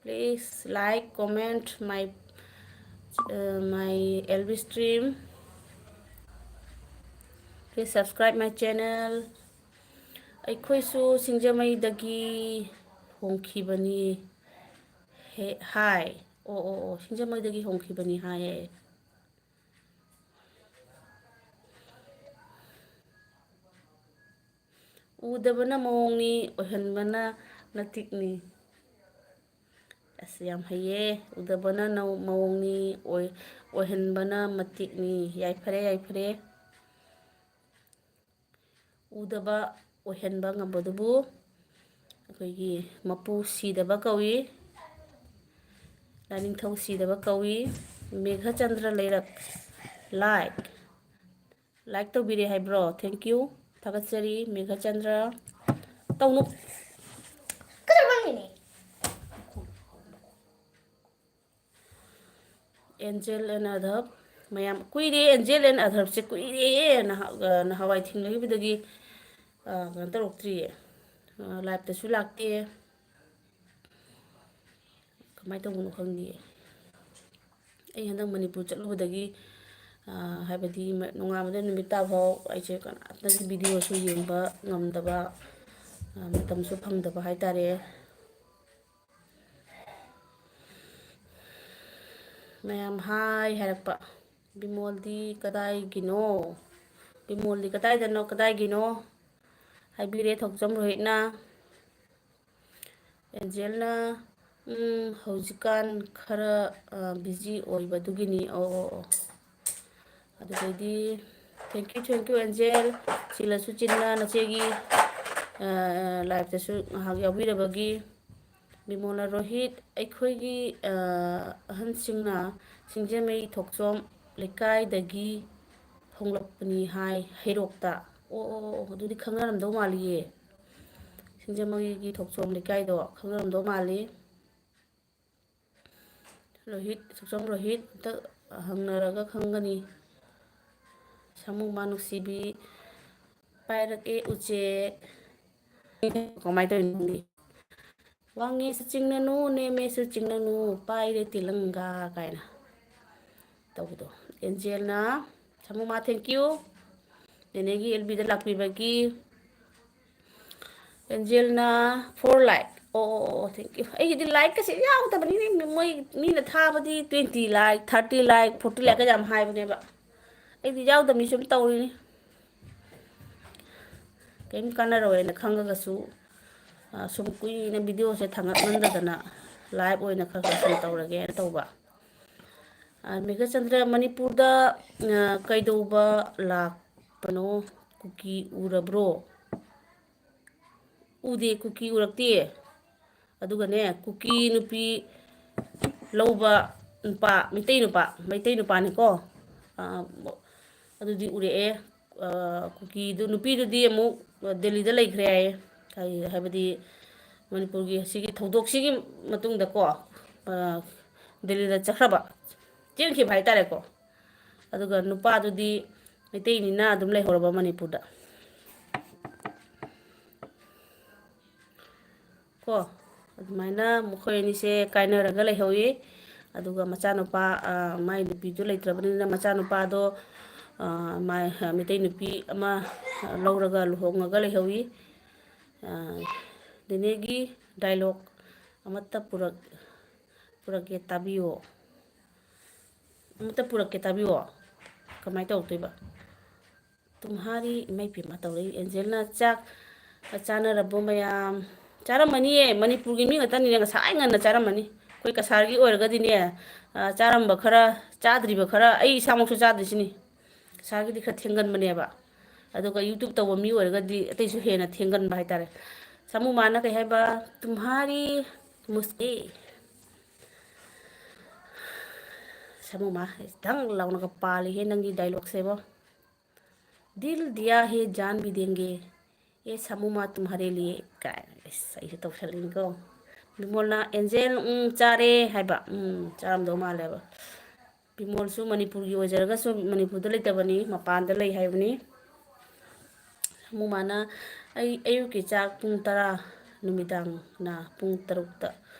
Please like, comment my, uh, my L B stream. Please subscribe my channel. ꯑꯩꯈꯣꯏꯁꯨ ꯁꯤꯡꯖꯃꯩꯗꯒꯤ ꯍꯣꯡꯈꯤꯕꯅꯤ꯫ ꯍꯦ, ꯍꯥꯏ꯫ ꯑꯣ, ꯑꯣ, ꯑꯣ, ꯁꯤꯡꯖꯃꯩꯗꯒꯤ ꯍꯣꯡꯈꯤꯕꯅꯤ ꯍꯥꯏꯌꯦ꯫ ꯎꯗꯕꯅ ꯃꯑꯣꯡꯅꯤ, ꯑꯣꯏꯍꯟꯕꯅ ꯃꯇꯤꯛꯅꯤ꯫ ꯑꯁ, ꯌꯥꯝ ꯍꯩꯌꯦ꯫ ꯎꯗꯕꯅ ꯅꯧ-, ꯃꯑꯣꯡꯅꯤ, ꯑꯣꯏ-, ꯑꯣꯏꯍꯟꯕꯅ ꯃꯇꯤꯛꯅꯤ꯫ ꯌꯥꯏꯐꯔꯦ, ꯌꯥꯏꯐꯔꯦ꯫ ꯎꯗꯕ ꯑꯣꯏꯍꯟꯕ ꯉꯝꯕꯗꯨꯕꯨ ꯑꯩꯈꯣꯏꯒꯤ ꯃꯄꯨ ꯁꯤꯗꯕ ꯀꯧꯏ, ꯂꯥꯏꯅꯤꯡꯊꯧ ꯁꯤꯗꯕ ꯀꯧꯏ꯫ ꯃꯦꯘꯆꯟꯗ꯭ꯔ ꯂꯩꯔꯛ, like, like ꯇꯧꯕꯤꯔꯦ ꯍꯥꯏꯕ꯭ꯔꯣ? Thank you, ꯊꯥꯒꯠꯆꯔꯤ ꯃꯦꯘꯆꯟꯗ꯭ꯔ꯫ ꯇꯧꯅꯨ꯫ ꯀꯩꯗꯧꯔꯕ ꯍꯪꯉꯤꯅꯦ? Angel and Adhab ꯃꯌꯥꯝ ꯀꯨꯏꯔꯦ, Angel and Adhabꯁꯦ ꯀꯨꯏꯔꯦ, ꯅꯍꯥ-, ꯑ, ꯅꯍꯥꯟꯋꯥꯏ ꯊꯦꯡꯅꯈꯤꯕꯗꯒꯤ, ꯑ, ꯀꯩꯅꯣ ꯇꯧꯔꯛꯇ꯭ꯔꯤꯌꯦ, ꯑ, liveꯇꯁꯨ ꯂꯥꯛꯇꯦ, ꯀꯃꯥꯏꯅ ꯇꯧꯕꯅꯣ ꯈꯪꯗꯦ꯫ ꯑꯩ ꯍꯟꯗꯛ ꯃꯅꯤꯄꯨꯔ ꯆꯠꯂꯨꯕꯗꯒꯤ, ꯑ, ꯍꯥꯏꯕꯗꯤ ꯃ-, ꯅꯣꯡꯉꯥꯟꯕꯗ ꯅꯨꯃꯤꯠ ꯇꯥꯐꯥꯎ ꯑꯩꯁꯦ ꯀꯅꯥꯝꯇꯒꯤ videoꯁꯨ ꯌꯦꯡꯕ ꯉꯝꯗꯕ, ꯑ, ꯃꯇꯝꯁꯨ ꯐꯪꯗꯕ ꯍꯥꯏꯇꯥꯔꯦ꯫ ꯃꯌꯥꯝ ꯍꯥꯏ ꯍꯥꯏꯔꯛꯄ꯫ ꯕꯤꯃꯣꯜꯗꯤ ꯀꯗꯥꯏꯒꯤꯅꯣ? ꯕꯤꯃꯣꯜꯗꯤ ꯀꯗꯥꯏꯗꯅꯣ, ꯀꯗꯥꯏꯒꯤꯅꯣ? ꯍꯥꯏꯕꯤꯔꯦ ꯊꯣꯛꯆꯣꯝ ꯔꯣꯍꯤꯠꯅ꯫ ꯑꯦꯟꯖꯦꯜꯅ, "ꯎꯝ, ꯍꯧꯖꯤꯛꯀꯥꯟ ꯈꯔ, ꯑ, busy ꯑꯣꯏꯕꯗꯨꯒꯤꯅꯤ꯫" ꯑꯣ, ꯑꯣ, ꯑꯣ꯫ ꯑꯗꯨꯗꯩꯗꯤ, thank you, thank you, Angel. ꯆꯤꯜꯂꯁꯨ ꯆꯤꯟꯅ ꯅꯆꯦꯒꯤ, ꯑ, liveꯇꯁꯨ ꯉꯥꯏꯍꯥꯛ ꯌꯥꯎꯕꯤꯔꯕꯒꯤ꯫ ꯕꯤꯃꯣꯂꯥ ꯔꯣꯍꯤꯠ, ꯑꯩꯈꯣꯏꯒꯤ, ꯑ, ꯑꯍꯟꯁꯤꯡꯅ ꯁꯤꯡꯖꯃꯩ ꯊꯣꯛꯆꯣꯝ ꯂꯩꯀꯥꯏꯗꯒꯤ ꯍꯣꯡꯂꯛꯄꯅꯤ ꯍꯥꯏ, ꯍꯩꯔꯣꯛꯇ꯫ ꯑꯣ, ꯑꯣ, ꯑꯣ, ꯑꯗꯨꯗꯤ ꯈꯪꯅꯔꯝꯗꯧ ꯃꯥꯜꯂꯤꯌꯦ꯫ ꯁꯤꯡꯖꯃꯩꯒꯤ ꯊꯣꯛꯆꯣꯝ ꯂꯩꯀꯥꯏꯗꯣ ꯈꯪꯅꯔꯝꯗꯧ ꯃꯥꯜꯂꯤ꯫ ꯔꯣꯍꯤꯠ, ꯁꯨꯛꯆꯝ ꯔꯣꯍꯤꯠ, ꯑꯝꯇ ꯍꯪꯅꯔꯒ ꯈꯪꯒꯅꯤ꯫ ꯁꯥꯃꯨꯃꯥ ꯅꯨꯡꯁꯤꯕꯤ, ꯄꯥꯏꯔꯛꯑꯦ ꯎꯆꯦꯛ꯫ ꯀꯃꯥꯏꯅ ꯇꯧꯔꯤꯅꯣ ꯈꯪꯗꯦ꯫ "ꯋꯥꯡꯉꯦꯁꯨ ꯆꯤꯡꯅꯅꯨ, ꯅꯦꯝꯃꯦꯁꯨ ꯆꯤꯡꯅꯅꯨ, ꯄꯥꯏꯔꯦ ꯇꯤꯂꯪꯒꯥ" ꯀꯥꯏꯅ ꯇꯧꯕꯗꯣ꯫ ꯑꯦꯟꯖꯦꯜꯅ, "ꯁꯥꯃꯨꯃꯥ, thank you꯫ ꯅꯦꯅꯦꯒꯤ ꯑꯦꯜ ꯕꯤꯗ ꯂꯥꯛꯄꯤꯕꯒꯤ꯫ ꯑꯦꯟꯖꯦꯜꯅ four like꯫ ꯑꯣ, ꯑꯣ, ꯑꯣ, thank you꯫ ꯑꯩꯒꯤꯗꯤ ꯂꯥꯏꯛꯀꯁꯦ ꯌꯥꯎꯗꯕꯅꯤꯅꯦ꯫ ꯃꯣꯏ ꯃꯤꯅ ꯊꯥꯕꯗꯤ twenty like, thirty like, forty like ꯀ ꯌꯥꯝ ꯍꯥꯏꯕꯅꯦꯕ꯫ ꯑꯩꯗꯤ ꯌꯥꯎꯗꯕꯅꯤ ꯁꯨꯝ ꯇꯧꯔꯤꯅꯤ꯫ ꯀꯔꯤꯝ ꯀꯥꯟꯅꯔꯣꯏꯅ ꯈꯪꯉꯒꯁꯨ, ꯑ, ꯁꯨꯝ ꯀꯨꯏꯅ ꯚꯤꯗꯤꯑꯣꯁꯦ ꯊꯥꯡꯒꯠꯃꯟꯗꯗꯅ ꯂꯥꯏꯚ ꯑꯣꯏꯅ ꯈꯔ ꯈꯔ ꯁꯨꯝ ꯇꯧꯔꯒꯦꯅ ꯇꯧꯕ꯫ ꯑ, ꯃꯦꯘꯆꯟꯗ꯭ꯔ, ꯃꯅꯤꯄꯨꯔꯗ, ꯑ, ꯀꯩꯗꯧꯕ ꯂꯥꯛꯄꯅꯣ? ꯀꯨꯀꯤ ꯎꯔꯕ꯭ꯔꯣ? ꯎꯗꯦ, ꯀꯨꯀꯤ ꯎꯔꯛꯇꯦ꯫ ꯑꯗꯨꯒꯅꯦ, ꯀꯨꯀꯤ ꯅꯨꯄꯤ ꯂꯧꯕ ꯅꯨꯄꯥ, ꯃꯩꯇꯩ ꯅꯨꯄꯥ, ꯃꯩꯇꯩ ꯅꯨꯄꯥꯅꯤꯀꯣ꯫ ꯑ, ꯑꯗꯨꯗꯤ ꯎꯔꯛꯑꯦ꯫ ꯑ, ꯀꯨꯀꯤꯗꯨ, ꯅꯨꯄꯤꯗꯨꯗꯤ ꯑꯃꯨꯛ ꯗꯦꯜꯂꯤꯗ ꯂꯩꯈ꯭ꯔꯦ ꯍꯥꯏꯌꯦ꯫ ꯀꯔꯤ ꯍꯥꯏꯕꯗꯤ ꯃꯅꯤꯄꯨꯔꯒꯤ ꯁꯤꯒꯤ ꯊꯧꯗꯣꯛꯁꯤꯒꯤ ꯃꯇꯨꯡꯗꯀꯣ, ꯑ, ꯗꯦꯜꯂꯤꯗ ꯆꯠꯈ꯭ꯔꯕ, ꯆꯦꯟꯈꯤꯕ ꯍꯥꯏꯇꯥꯔꯦꯀꯣ꯫ ꯑꯗꯨꯒ ꯅꯨꯄꯥꯗꯨꯗꯤ ꯃꯩꯇꯩꯅꯤꯅ ꯑꯗꯨꯝ ꯂꯩꯍꯧꯔꯕ ꯃꯅꯤꯄꯨꯔꯗ꯫ ꯀꯣ, ꯑꯗꯨꯃꯥꯏꯅ ꯃꯈꯣꯏ ꯑꯅꯤꯁꯦ ꯀꯥꯏꯅꯔꯒ ꯂꯩꯍꯧꯋꯤ꯫ ꯑꯗꯨꯒ ꯃꯆꯥꯅꯨꯄꯥ, ꯑ, ꯃꯥꯏ ꯅꯨꯄꯤꯗꯨ ꯂꯩꯇ꯭ꯔꯕꯅꯤꯅ ꯃꯆꯥꯅꯨꯄꯥꯗꯣ, ꯑ, ꯃꯥꯏ, ꯃꯩꯇꯩ ꯅꯨꯄꯤ ꯑꯃ ꯂꯧꯔꯒ ꯂꯨꯍꯣꯡꯉꯒ ꯂꯩꯍꯧꯋꯤ꯫ ꯑ, ꯅꯦꯅꯦꯒꯤ dialogue ꯑꯃꯠꯇ ꯄꯨꯔꯛ-, ꯄꯨꯔꯛꯀꯦ, ꯇꯥꯕꯤꯌꯣ꯫ ꯑꯃꯇ ꯄꯨꯔꯛꯀꯦ, ꯇꯥꯕꯤꯌꯣ꯫ ꯀꯃꯥꯏꯅ ꯇꯧꯔꯛꯇꯣꯏꯕ? ꯇꯨꯝꯍꯥꯔꯤ, ꯏꯃꯩ ꯄꯦꯝꯃ ꯇꯧꯔꯛꯏ꯫ ꯑꯦꯟꯖꯦꯜꯅ ꯆꯥꯛ ꯆꯥꯅꯔꯕꯣ ꯃꯌꯥꯝ? ꯆꯥꯔꯝꯃꯅꯤꯌꯦ, ꯃꯅꯤꯄꯨꯔꯒꯤ ꯃꯤ ꯉꯥꯛꯇꯅꯤꯅꯦ, ꯉꯁꯥꯏ ꯉꯟꯅ ꯆꯥꯔꯝꯃꯅꯤ꯫ ꯑꯩꯈꯣꯏ ꯀꯁꯥꯔꯒꯤ ꯑꯣꯏꯔꯒꯗꯤꯅꯦ, ꯑ, ꯆꯥꯔꯝꯕ ꯈꯔ, ꯆꯥꯗ꯭ꯔꯤꯕ ꯈꯔ, ꯑꯩ ꯏꯁꯥꯃꯛꯁꯨ ꯆꯥꯗ꯭ꯔꯤꯁꯤꯅꯤ꯫ ꯀꯁꯥꯔꯒꯤꯗꯤ ꯈꯔ ꯊꯦꯡꯒꯟꯕꯅꯦꯕ꯫ ꯑꯗꯨꯒ YouTube ꯇꯧꯕ ꯃꯤ ꯑꯣꯏꯔꯒꯗꯤ ꯑꯇꯩꯁꯨ ꯍꯦꯟꯅ ꯊꯦꯡꯒꯟꯕ ꯍꯥꯏꯇꯥꯔꯦ꯫ ꯁꯥꯃꯨ ꯃꯥꯅ ꯀꯩ ꯍꯥꯏꯕ? ꯇꯨꯝꯍꯥꯔꯤ ꯃꯨꯁꯀꯤ꯫ ꯁꯥꯃꯨ ꯃꯥ, ꯗꯪ ꯂꯥꯎꯅꯒ ꯄꯥꯜꯂꯤꯍꯦ ꯅꯪꯒꯤ dialogueꯁꯦꯕꯣ꯫ "ꯗꯤꯜ ꯗꯤꯌꯥ ꯍꯦ ꯖꯥꯟ ꯚꯤ ꯗꯦꯡꯒꯦ, ꯑꯦ ꯁꯥꯃꯨ ꯃꯥ ꯇꯨꯝꯍꯥꯔꯦ ꯂꯤꯌꯦ" ꯀꯥꯏꯅ꯫ ꯑꯁ, ꯑꯩꯁꯨ ꯇꯧꯁꯜꯂꯛꯏꯅꯤꯀꯣ꯫ ꯕꯤꯃꯣꯜꯅ, "ꯑꯦꯟꯖꯦꯜ, ꯎꯝ, ꯆꯥꯔꯦ" ꯍꯥꯏꯕ꯫ ꯎꯝ, ꯆꯥꯔꯝꯗꯧ ꯃꯥꯜꯂꯦꯕ꯫ ꯕꯤꯃꯣꯜꯁꯨ ꯃꯅꯤꯄꯨꯔꯒꯤ ꯑꯣꯏꯖꯔꯒꯁꯨ ꯃꯅꯤꯄꯨꯔꯗ ꯂꯩꯇꯕꯅꯤ, ꯃꯄꯥꯟꯗ ꯂꯩ ꯍꯥꯏꯕꯅꯤ꯫ ꯁꯥꯃꯨ ꯃꯥꯅ, "ꯑꯩ ꯑꯌꯨꯛꯀꯤ ꯆꯥꯛ ꯄꯨꯡ ꯇꯔꯥ, ꯅꯨꯃꯤꯗꯥꯡꯅ ꯄꯨꯡ ꯇꯔꯨꯛꯇ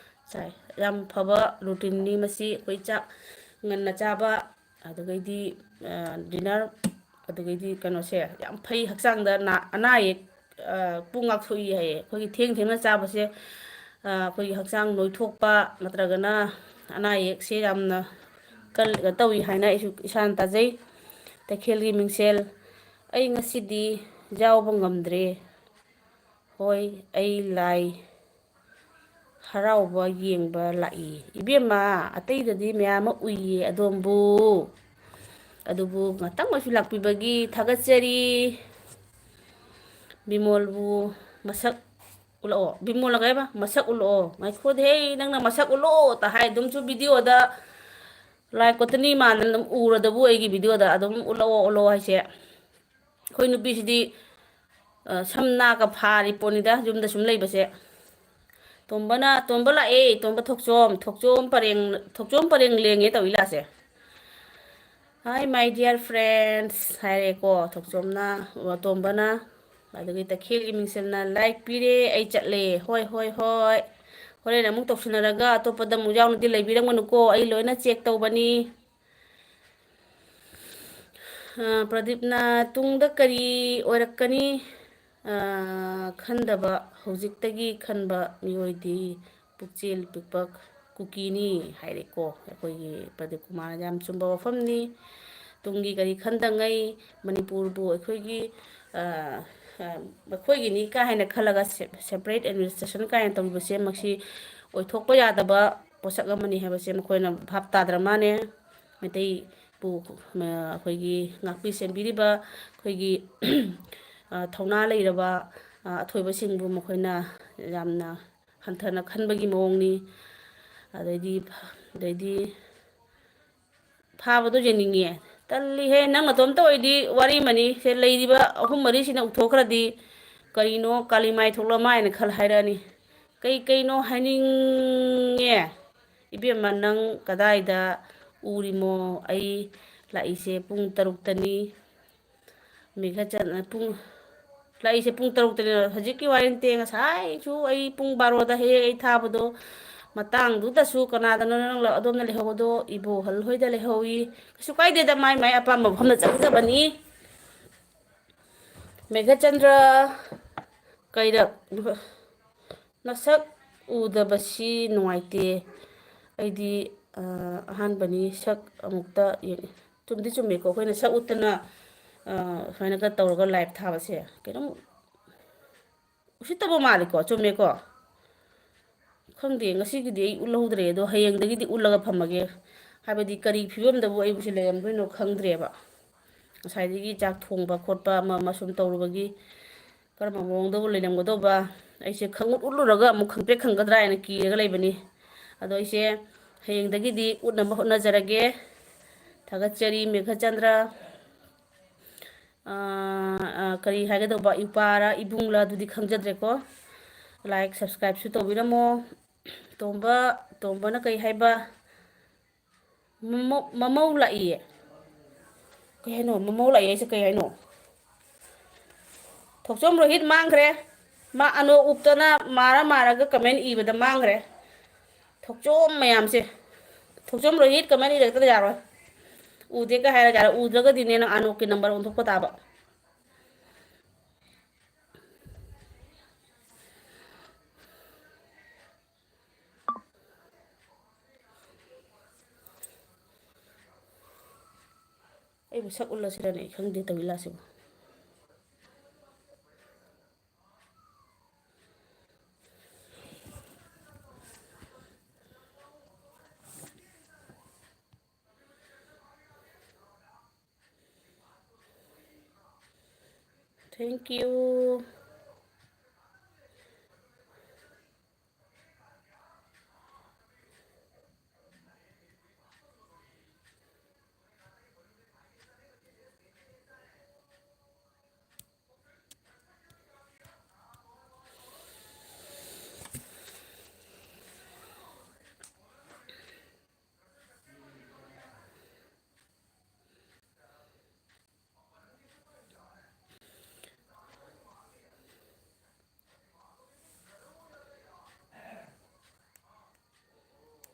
ꯆꯥꯏ"꯫ ꯌꯥꯝ ꯐꯕ ꯔꯨꯇꯤꯟꯅꯤ ꯃꯁꯤ꯫ ꯑꯩꯈꯣꯏ ꯆꯥꯛ ꯉꯟꯅ ꯆꯥꯕ, ꯑꯗꯨꯗꯒꯤꯗꯤ, ꯑ, dinner, ꯑꯗꯨꯗꯒꯤꯗꯤ ꯀꯩꯅꯣꯁꯦ ꯌꯥꯝ ꯐꯩ ꯍꯛꯆꯥꯡꯗ꯫ ꯅꯥ-, ꯑꯅꯥ ꯑꯌꯦꯛ ꯑ, ꯄꯨꯛ ꯉꯥꯛꯊꯣꯛꯏ ꯍꯥꯏꯌꯦ꯫ ꯑꯩꯈꯣꯏꯒꯤ ꯊꯦꯡ ꯊꯦꯡꯅ ꯆꯥꯕꯁꯦ, ꯑ, ꯑꯩꯈꯣꯏꯒꯤ ꯍꯛꯆꯥꯡ ꯅꯣꯏꯊꯣꯛꯄ ꯅꯠꯇ꯭ꯔꯒꯅ ꯑꯅꯥ ꯑꯌꯦꯛꯁꯦ ꯌꯥꯝꯅ ꯀꯜ-, ꯇꯧꯏ ꯍꯥꯏꯅ ꯑꯩꯁꯨ ꯏꯁꯥꯅ ꯇꯥꯖꯩ꯫ ꯇꯈꯦꯜꯒꯤ ꯃꯤꯡꯁꯦꯜ, ꯑꯩ ꯉꯁꯤꯗꯤ ꯌꯥꯎꯕ ꯉꯝꯗ꯭ꯔꯦ꯫ ꯍꯣꯏ, ꯑꯩ ꯂꯥꯏ ꯍꯔꯥꯎꯕ ꯌꯦꯡꯕ ꯂꯥꯛꯏ꯫ ꯏꯕꯦꯝꯃ, ꯑꯇꯩꯗꯗꯤ ꯃꯌꯥꯝ ꯑꯃ ꯎꯏꯌꯦ ꯑꯗꯣꯝꯕꯨ꯫ ꯑꯗꯨꯕꯨ ꯉꯥꯛꯇꯪ ꯑꯣꯏꯁꯨ ꯂꯥꯛꯄꯤꯕꯒꯤ ꯊꯥꯒꯠꯆꯔꯤ꯫ ꯕꯤꯃꯣꯜꯕꯨ ꯃꯁꯛ ꯎꯠꯂꯛꯑꯣ꯫ ꯕꯤꯃꯣꯜ ꯀꯩ ꯍꯥꯏꯕ? ꯃꯁꯛ ꯎꯠꯂꯛꯑꯣ꯫ ꯉꯥꯏꯈꯣꯗꯤ ꯍꯦ, ꯅꯪꯅ ꯃꯁꯛ ꯎꯠꯂꯛꯑꯣ ꯇ ꯍꯥꯏ ꯑꯗꯨꯝꯁꯨ ꯚꯤꯗꯤꯑꯣꯗ ꯂꯥꯏ ꯀꯣꯇꯅꯤ ꯃꯥꯟꯗꯅ ꯑꯗꯨꯝ ꯎꯔꯗꯕꯨ ꯑꯩꯒꯤ ꯚꯤꯗꯤꯑꯣꯗ ꯑꯗꯨꯝ ꯎꯠꯂꯛꯑꯣ, ꯎꯠꯂꯛꯑꯣ ꯍꯥꯏꯁꯦ꯫ ꯑꯩꯈꯣꯏ ꯅꯨꯄꯤꯁꯤꯗꯤ, ꯑ, ꯁꯝ ꯅꯥꯒ ꯐꯥꯔꯤ ꯄꯣꯠꯅꯤꯗ ꯌꯨꯝꯗ ꯁꯨꯝ ꯂꯩꯕꯁꯦ꯫ ꯇꯣꯝꯕꯅ, ꯇꯣꯝꯕ ꯂꯥꯛꯑꯦ, ꯇꯣꯝꯕ ꯊꯣꯛꯆꯣꯝ, ꯊꯣꯛꯆꯣꯝ ꯄꯔꯦꯡ, ꯊꯣꯛꯆꯣꯝ ꯄꯔꯦꯡ ꯂꯦꯡꯉꯦ ꯇꯧꯏ ꯂꯥꯁꯦ꯫ "Hi, my dear friends" ꯍꯥꯏꯔꯦꯀꯣ ꯊꯣꯛꯆꯣꯝꯅ, ꯑ, ꯇꯣꯝꯕꯅ꯫ ꯑꯗꯨꯒꯤ ꯇꯈꯦꯜꯒꯤ ꯃꯤꯡꯁꯦꯜꯅ "Like ꯄꯤꯔꯦ, ꯑꯩ ꯆꯠꯂꯦ"꯫ ꯍꯣꯏ, ꯍꯣꯏ, ꯍꯣꯏ꯫ ꯍꯣꯔꯦꯟ ꯑꯃꯨꯛ ꯇꯧꯁꯤꯟꯅꯔꯒ ꯑꯇꯣꯞꯄꯗ ꯑꯃꯨꯛ ꯌꯥꯎꯅꯗꯤ ꯂꯩꯕꯤꯔꯝꯒꯅꯨꯀꯣ, ꯑꯩ ꯂꯣꯏꯅ check ꯇꯧꯕꯅꯤ꯫ ꯑ, ꯄ꯭ꯔꯗꯤꯞꯅ "ꯇꯨꯡꯗ ꯀꯔꯤ ꯑꯣꯏꯔꯛꯀꯅꯤ, ꯑ, ꯈꯟꯗꯕ, ꯍꯧꯖꯤꯛꯇꯒꯤ ꯈꯟꯕ ꯃꯤꯑꯣꯏꯗꯤ ꯄꯨꯛꯆꯦꯜ ꯄꯤꯛꯄ ꯀꯨꯀꯤꯅꯤ" ꯍꯥꯏꯔꯦꯀꯣ ꯑꯩꯈꯣꯏꯒꯤ ꯄ꯭ꯔꯗꯤꯞ ꯀꯨꯃꯥꯔꯅ꯫ ꯌꯥꯝ ꯆꯨꯝꯕ ꯋꯥꯐꯝꯅꯤ꯫ ꯇꯨꯡꯒꯤ ꯀꯔꯤ ꯈꯟꯗꯉꯩ ꯃꯅꯤꯄꯨꯔꯕꯨ ꯑꯩꯈꯣꯏꯒꯤ, ꯑ, ꯑ, ꯑꯩꯈꯣꯏꯒꯤꯅꯤ ꯀꯥ ꯍꯥꯏꯅ ꯈꯜꯂꯒ ꯁꯦ-, separate administration ꯀꯥꯏꯅ ꯇꯧꯔꯤꯕꯁꯦ, ꯃꯁꯤ ꯑꯣꯏꯊꯣꯛꯄ ꯌꯥꯗꯕ ꯄꯣꯠꯁꯛ ꯑꯃꯅꯤ ꯍꯥꯏꯕꯁꯦ ꯃꯈꯣꯏꯅ ꯚꯥꯞ ꯇꯥꯗ꯭ꯔ ꯃꯥꯅꯦ꯫ ꯃꯩꯇꯩꯕꯨ, ꯑ, ꯑꯩꯈꯣꯏꯒꯤ ꯉꯥꯛꯄꯤ ꯁꯦꯟꯕꯤꯔꯤꯕ ꯑꯩꯈꯣꯏꯒꯤ, ꯑ, ꯊꯧꯅꯥ ꯂꯩꯔꯕ, ꯑ, ꯑꯊꯣꯏꯕꯁꯤꯡꯕꯨ ꯃꯈꯣꯏꯅ ꯌꯥꯝꯅ ꯍꯟꯊꯅ ꯈꯟꯕꯒꯤ ꯃꯑꯣꯡꯅꯤ꯫ ꯑꯗꯩꯗꯤ, ꯑꯗꯩꯗꯤ ꯐꯥꯕꯗꯣ ꯌꯦꯡꯅꯤꯡꯉꯦ꯫ ꯇꯜꯂꯤꯍꯦ, ꯅꯪ ꯅꯇꯣꯝꯇ ꯑꯣꯏꯗꯤ ꯋꯥꯔꯤ ꯑꯃꯅꯤ꯫ ꯁꯦ ꯂꯩꯔꯤꯕ ꯑꯍꯨꯝ ꯃꯔꯤꯁꯤꯅ ꯎꯊꯣꯛꯈ꯭ꯔꯗꯤ ꯀꯔꯤꯅꯣ ꯀꯥꯂꯤꯃꯥꯏ ꯊꯣꯛꯂ ꯃꯥꯏꯅ ꯈꯜ ꯍꯥꯏꯔꯛꯑꯅꯤ꯫ ꯀꯩ ꯀꯩꯅꯣ ꯍꯥꯏꯅꯤꯡꯉꯦ꯫ ꯏꯕꯦꯝꯃ, ꯅꯪ ꯀꯗꯥꯏꯗ ꯎꯔꯤꯃꯣ? ꯑꯩ ꯂꯥꯛꯏꯁꯦ ꯄꯨꯡ ꯇꯔꯨꯛꯇꯅꯤ꯫ ꯃꯦꯘꯆꯟ-, ꯄꯨꯡ, ꯂꯥꯛꯏꯁꯦ ꯄꯨꯡ ꯇꯔꯨꯛꯇꯅꯤ꯫ ꯍꯧꯖꯤꯛꯀꯤ ꯋꯥꯔꯤ ꯅꯠꯇꯦ, ꯉꯁꯥꯏꯁꯨ ꯑꯩ ꯄꯨꯡ ꯕꯥꯔꯣꯗ ꯍꯦꯛ ꯍꯦꯛ ꯑꯩ ꯊꯥꯕꯗꯣ ꯃꯇꯥꯡꯗꯨꯗꯁꯨ ꯀꯅꯥꯗꯅꯣ ꯅꯪ ꯑꯗꯣꯝꯅ ꯂꯩꯍꯧꯕꯗꯣ? ꯏꯕꯣꯍꯜ ꯍꯣꯏꯗ ꯂꯩꯍꯧꯏ꯫ ꯀꯩꯁꯨ ꯀꯥꯏꯗꯦꯗ, ꯃꯥꯏ ꯃꯥꯏ ꯑꯄꯥꯝꯕ ꯃꯐꯝꯗ ꯆꯠꯆꯕꯅꯤ꯫ ꯃꯦꯘꯆꯟꯗ꯭ꯔ, ꯀꯩꯔꯛ, ꯅꯁꯛ ꯎꯗꯕꯁꯤ ꯅꯨꯡꯉꯥꯏꯇꯦ꯫ ꯑꯩꯗꯤ, ꯑ, ꯑꯍꯥꯟꯕꯅꯤ ꯁꯛ ꯑꯃꯨꯛꯇ ꯌꯦꯡ-, ꯆꯨꯝꯗꯤ ꯆꯨꯝꯃꯦꯀꯣ, ꯑꯩꯈꯣꯏꯅ ꯁꯛ ꯎꯠꯇꯅ, ꯑ, ꯁꯨꯃꯥꯏꯅꯒ ꯇꯧꯔꯒ live ꯊꯥꯕꯁꯦ꯫ ꯀꯩꯅꯣꯝ ꯎꯁꯤꯠꯇꯕ ꯃꯥꯜꯂꯤꯀꯣ? ꯆꯨꯝꯃꯦꯀꯣ? ꯈꯪꯗꯦ, ꯉꯁꯤꯒꯤꯗꯤ ꯑꯩ ꯎꯠꯍꯧꯗ꯭ꯔꯦ, ꯑꯗꯣ ꯍꯌꯦꯡꯗꯒꯤꯗꯤ ꯎꯠꯂꯒ ꯐꯝꯃꯒꯦ꯫ ꯍꯥꯏꯕꯗꯤ ꯀꯔꯤ ꯐꯤꯕꯝꯗꯕꯨ ꯑꯩꯕꯨ ꯁꯤ ꯂꯩꯔꯝꯗꯣꯏꯅꯣ ꯈꯪꯗ꯭ꯔꯦꯕ꯫ ꯉꯁꯥꯏꯗꯒꯤ ꯆꯥꯛ ꯊꯣꯡꯕ ꯈꯣꯠꯄ ꯑꯃ ꯑꯃ ꯁꯨꯝ ꯇꯧꯔꯨꯕꯒꯤ ꯀꯔꯝꯕ ꯃꯑꯣꯡꯗꯕꯨ ꯂꯩꯔꯝꯒꯗꯧꯕ, ꯑꯩꯁꯦ ꯈꯪꯎꯠ ꯎꯠꯂꯨꯔꯒ ꯑꯃꯨꯛ ꯈꯪꯄ꯭ꯔꯦꯛ ꯈꯪꯒꯗ꯭ꯔꯥ ꯍꯥꯏꯅ ꯀꯤꯔꯒ ꯂꯩꯕꯅꯤ꯫ ꯑꯗꯣ ꯑꯩꯁꯦ ꯍꯌꯦꯡꯗꯒꯤꯗꯤ ꯎꯠꯅꯕ ꯍꯣꯠꯅꯖꯔꯒꯦ꯫ ꯊꯥꯒꯠꯆꯔꯤ ꯃꯦꯘꯆꯟꯗ꯭ꯔ꯫ ꯑꯥ, ꯑꯥ, ꯀꯔꯤ ꯍꯥꯏꯒꯗꯧꯕ, ꯏꯄꯥꯔ ꯏꯕꯨꯡꯂ ꯑꯗꯨꯗꯤ ꯈꯪꯖꯗ꯭ꯔꯦꯀꯣ꯫ Like, subscribeꯁꯨ ꯇꯧꯕꯤꯔꯝꯃꯣ꯫ ꯇꯣꯝꯕ, ꯇꯣꯝꯕꯅ ꯀꯩ ꯍꯥꯏꯕ? ꯃꯃꯧ, ꯃꯃꯧ ꯂꯥꯛꯏꯌꯦ꯫ ꯀꯩ ꯍꯥꯏꯅꯣ? ꯃꯃꯧ ꯂꯥꯛꯏ ꯍꯥꯏꯁꯦ ꯀꯩ ꯍꯥꯏꯅꯣ? ꯊꯣꯛꯆꯣꯝ ꯔꯣꯍꯤꯠ ꯃꯥꯡꯈ꯭ꯔꯦ꯫ ꯃꯥ ꯑꯅꯣꯛ ꯎꯞꯇꯅ ꯃꯥꯔ ꯃꯥꯔꯒ comment ꯏꯕꯗ ꯃꯥꯡꯈ꯭ꯔꯦ꯫ ꯊꯣꯛꯆꯣꯝ ꯃꯌꯥꯝꯁꯦ꯫ ꯊꯣꯛꯆꯣꯝ ꯔꯣꯍꯤꯠ comment ꯏꯔꯛꯇ꯭ꯔ ꯌꯥꯔꯣꯏ꯫ ꯎꯗꯦꯒ ꯍꯥꯏꯔ ꯌꯥꯔꯣꯏ꯫ ꯎꯗ꯭ꯔꯒꯗꯤꯅꯦ ꯅꯪ ꯑꯅꯣꯛꯀꯤ number ꯑꯣꯟꯊꯣꯛꯄ ꯇꯥꯕ꯫ ꯑꯩꯕꯨ ꯁꯛ ꯎꯠꯂꯁꯤꯔꯅꯦ ꯑꯩ ꯈꯪꯗꯦ ꯇꯧꯔꯤ ꯂꯥꯁꯤꯕꯨ꯫ Thank you.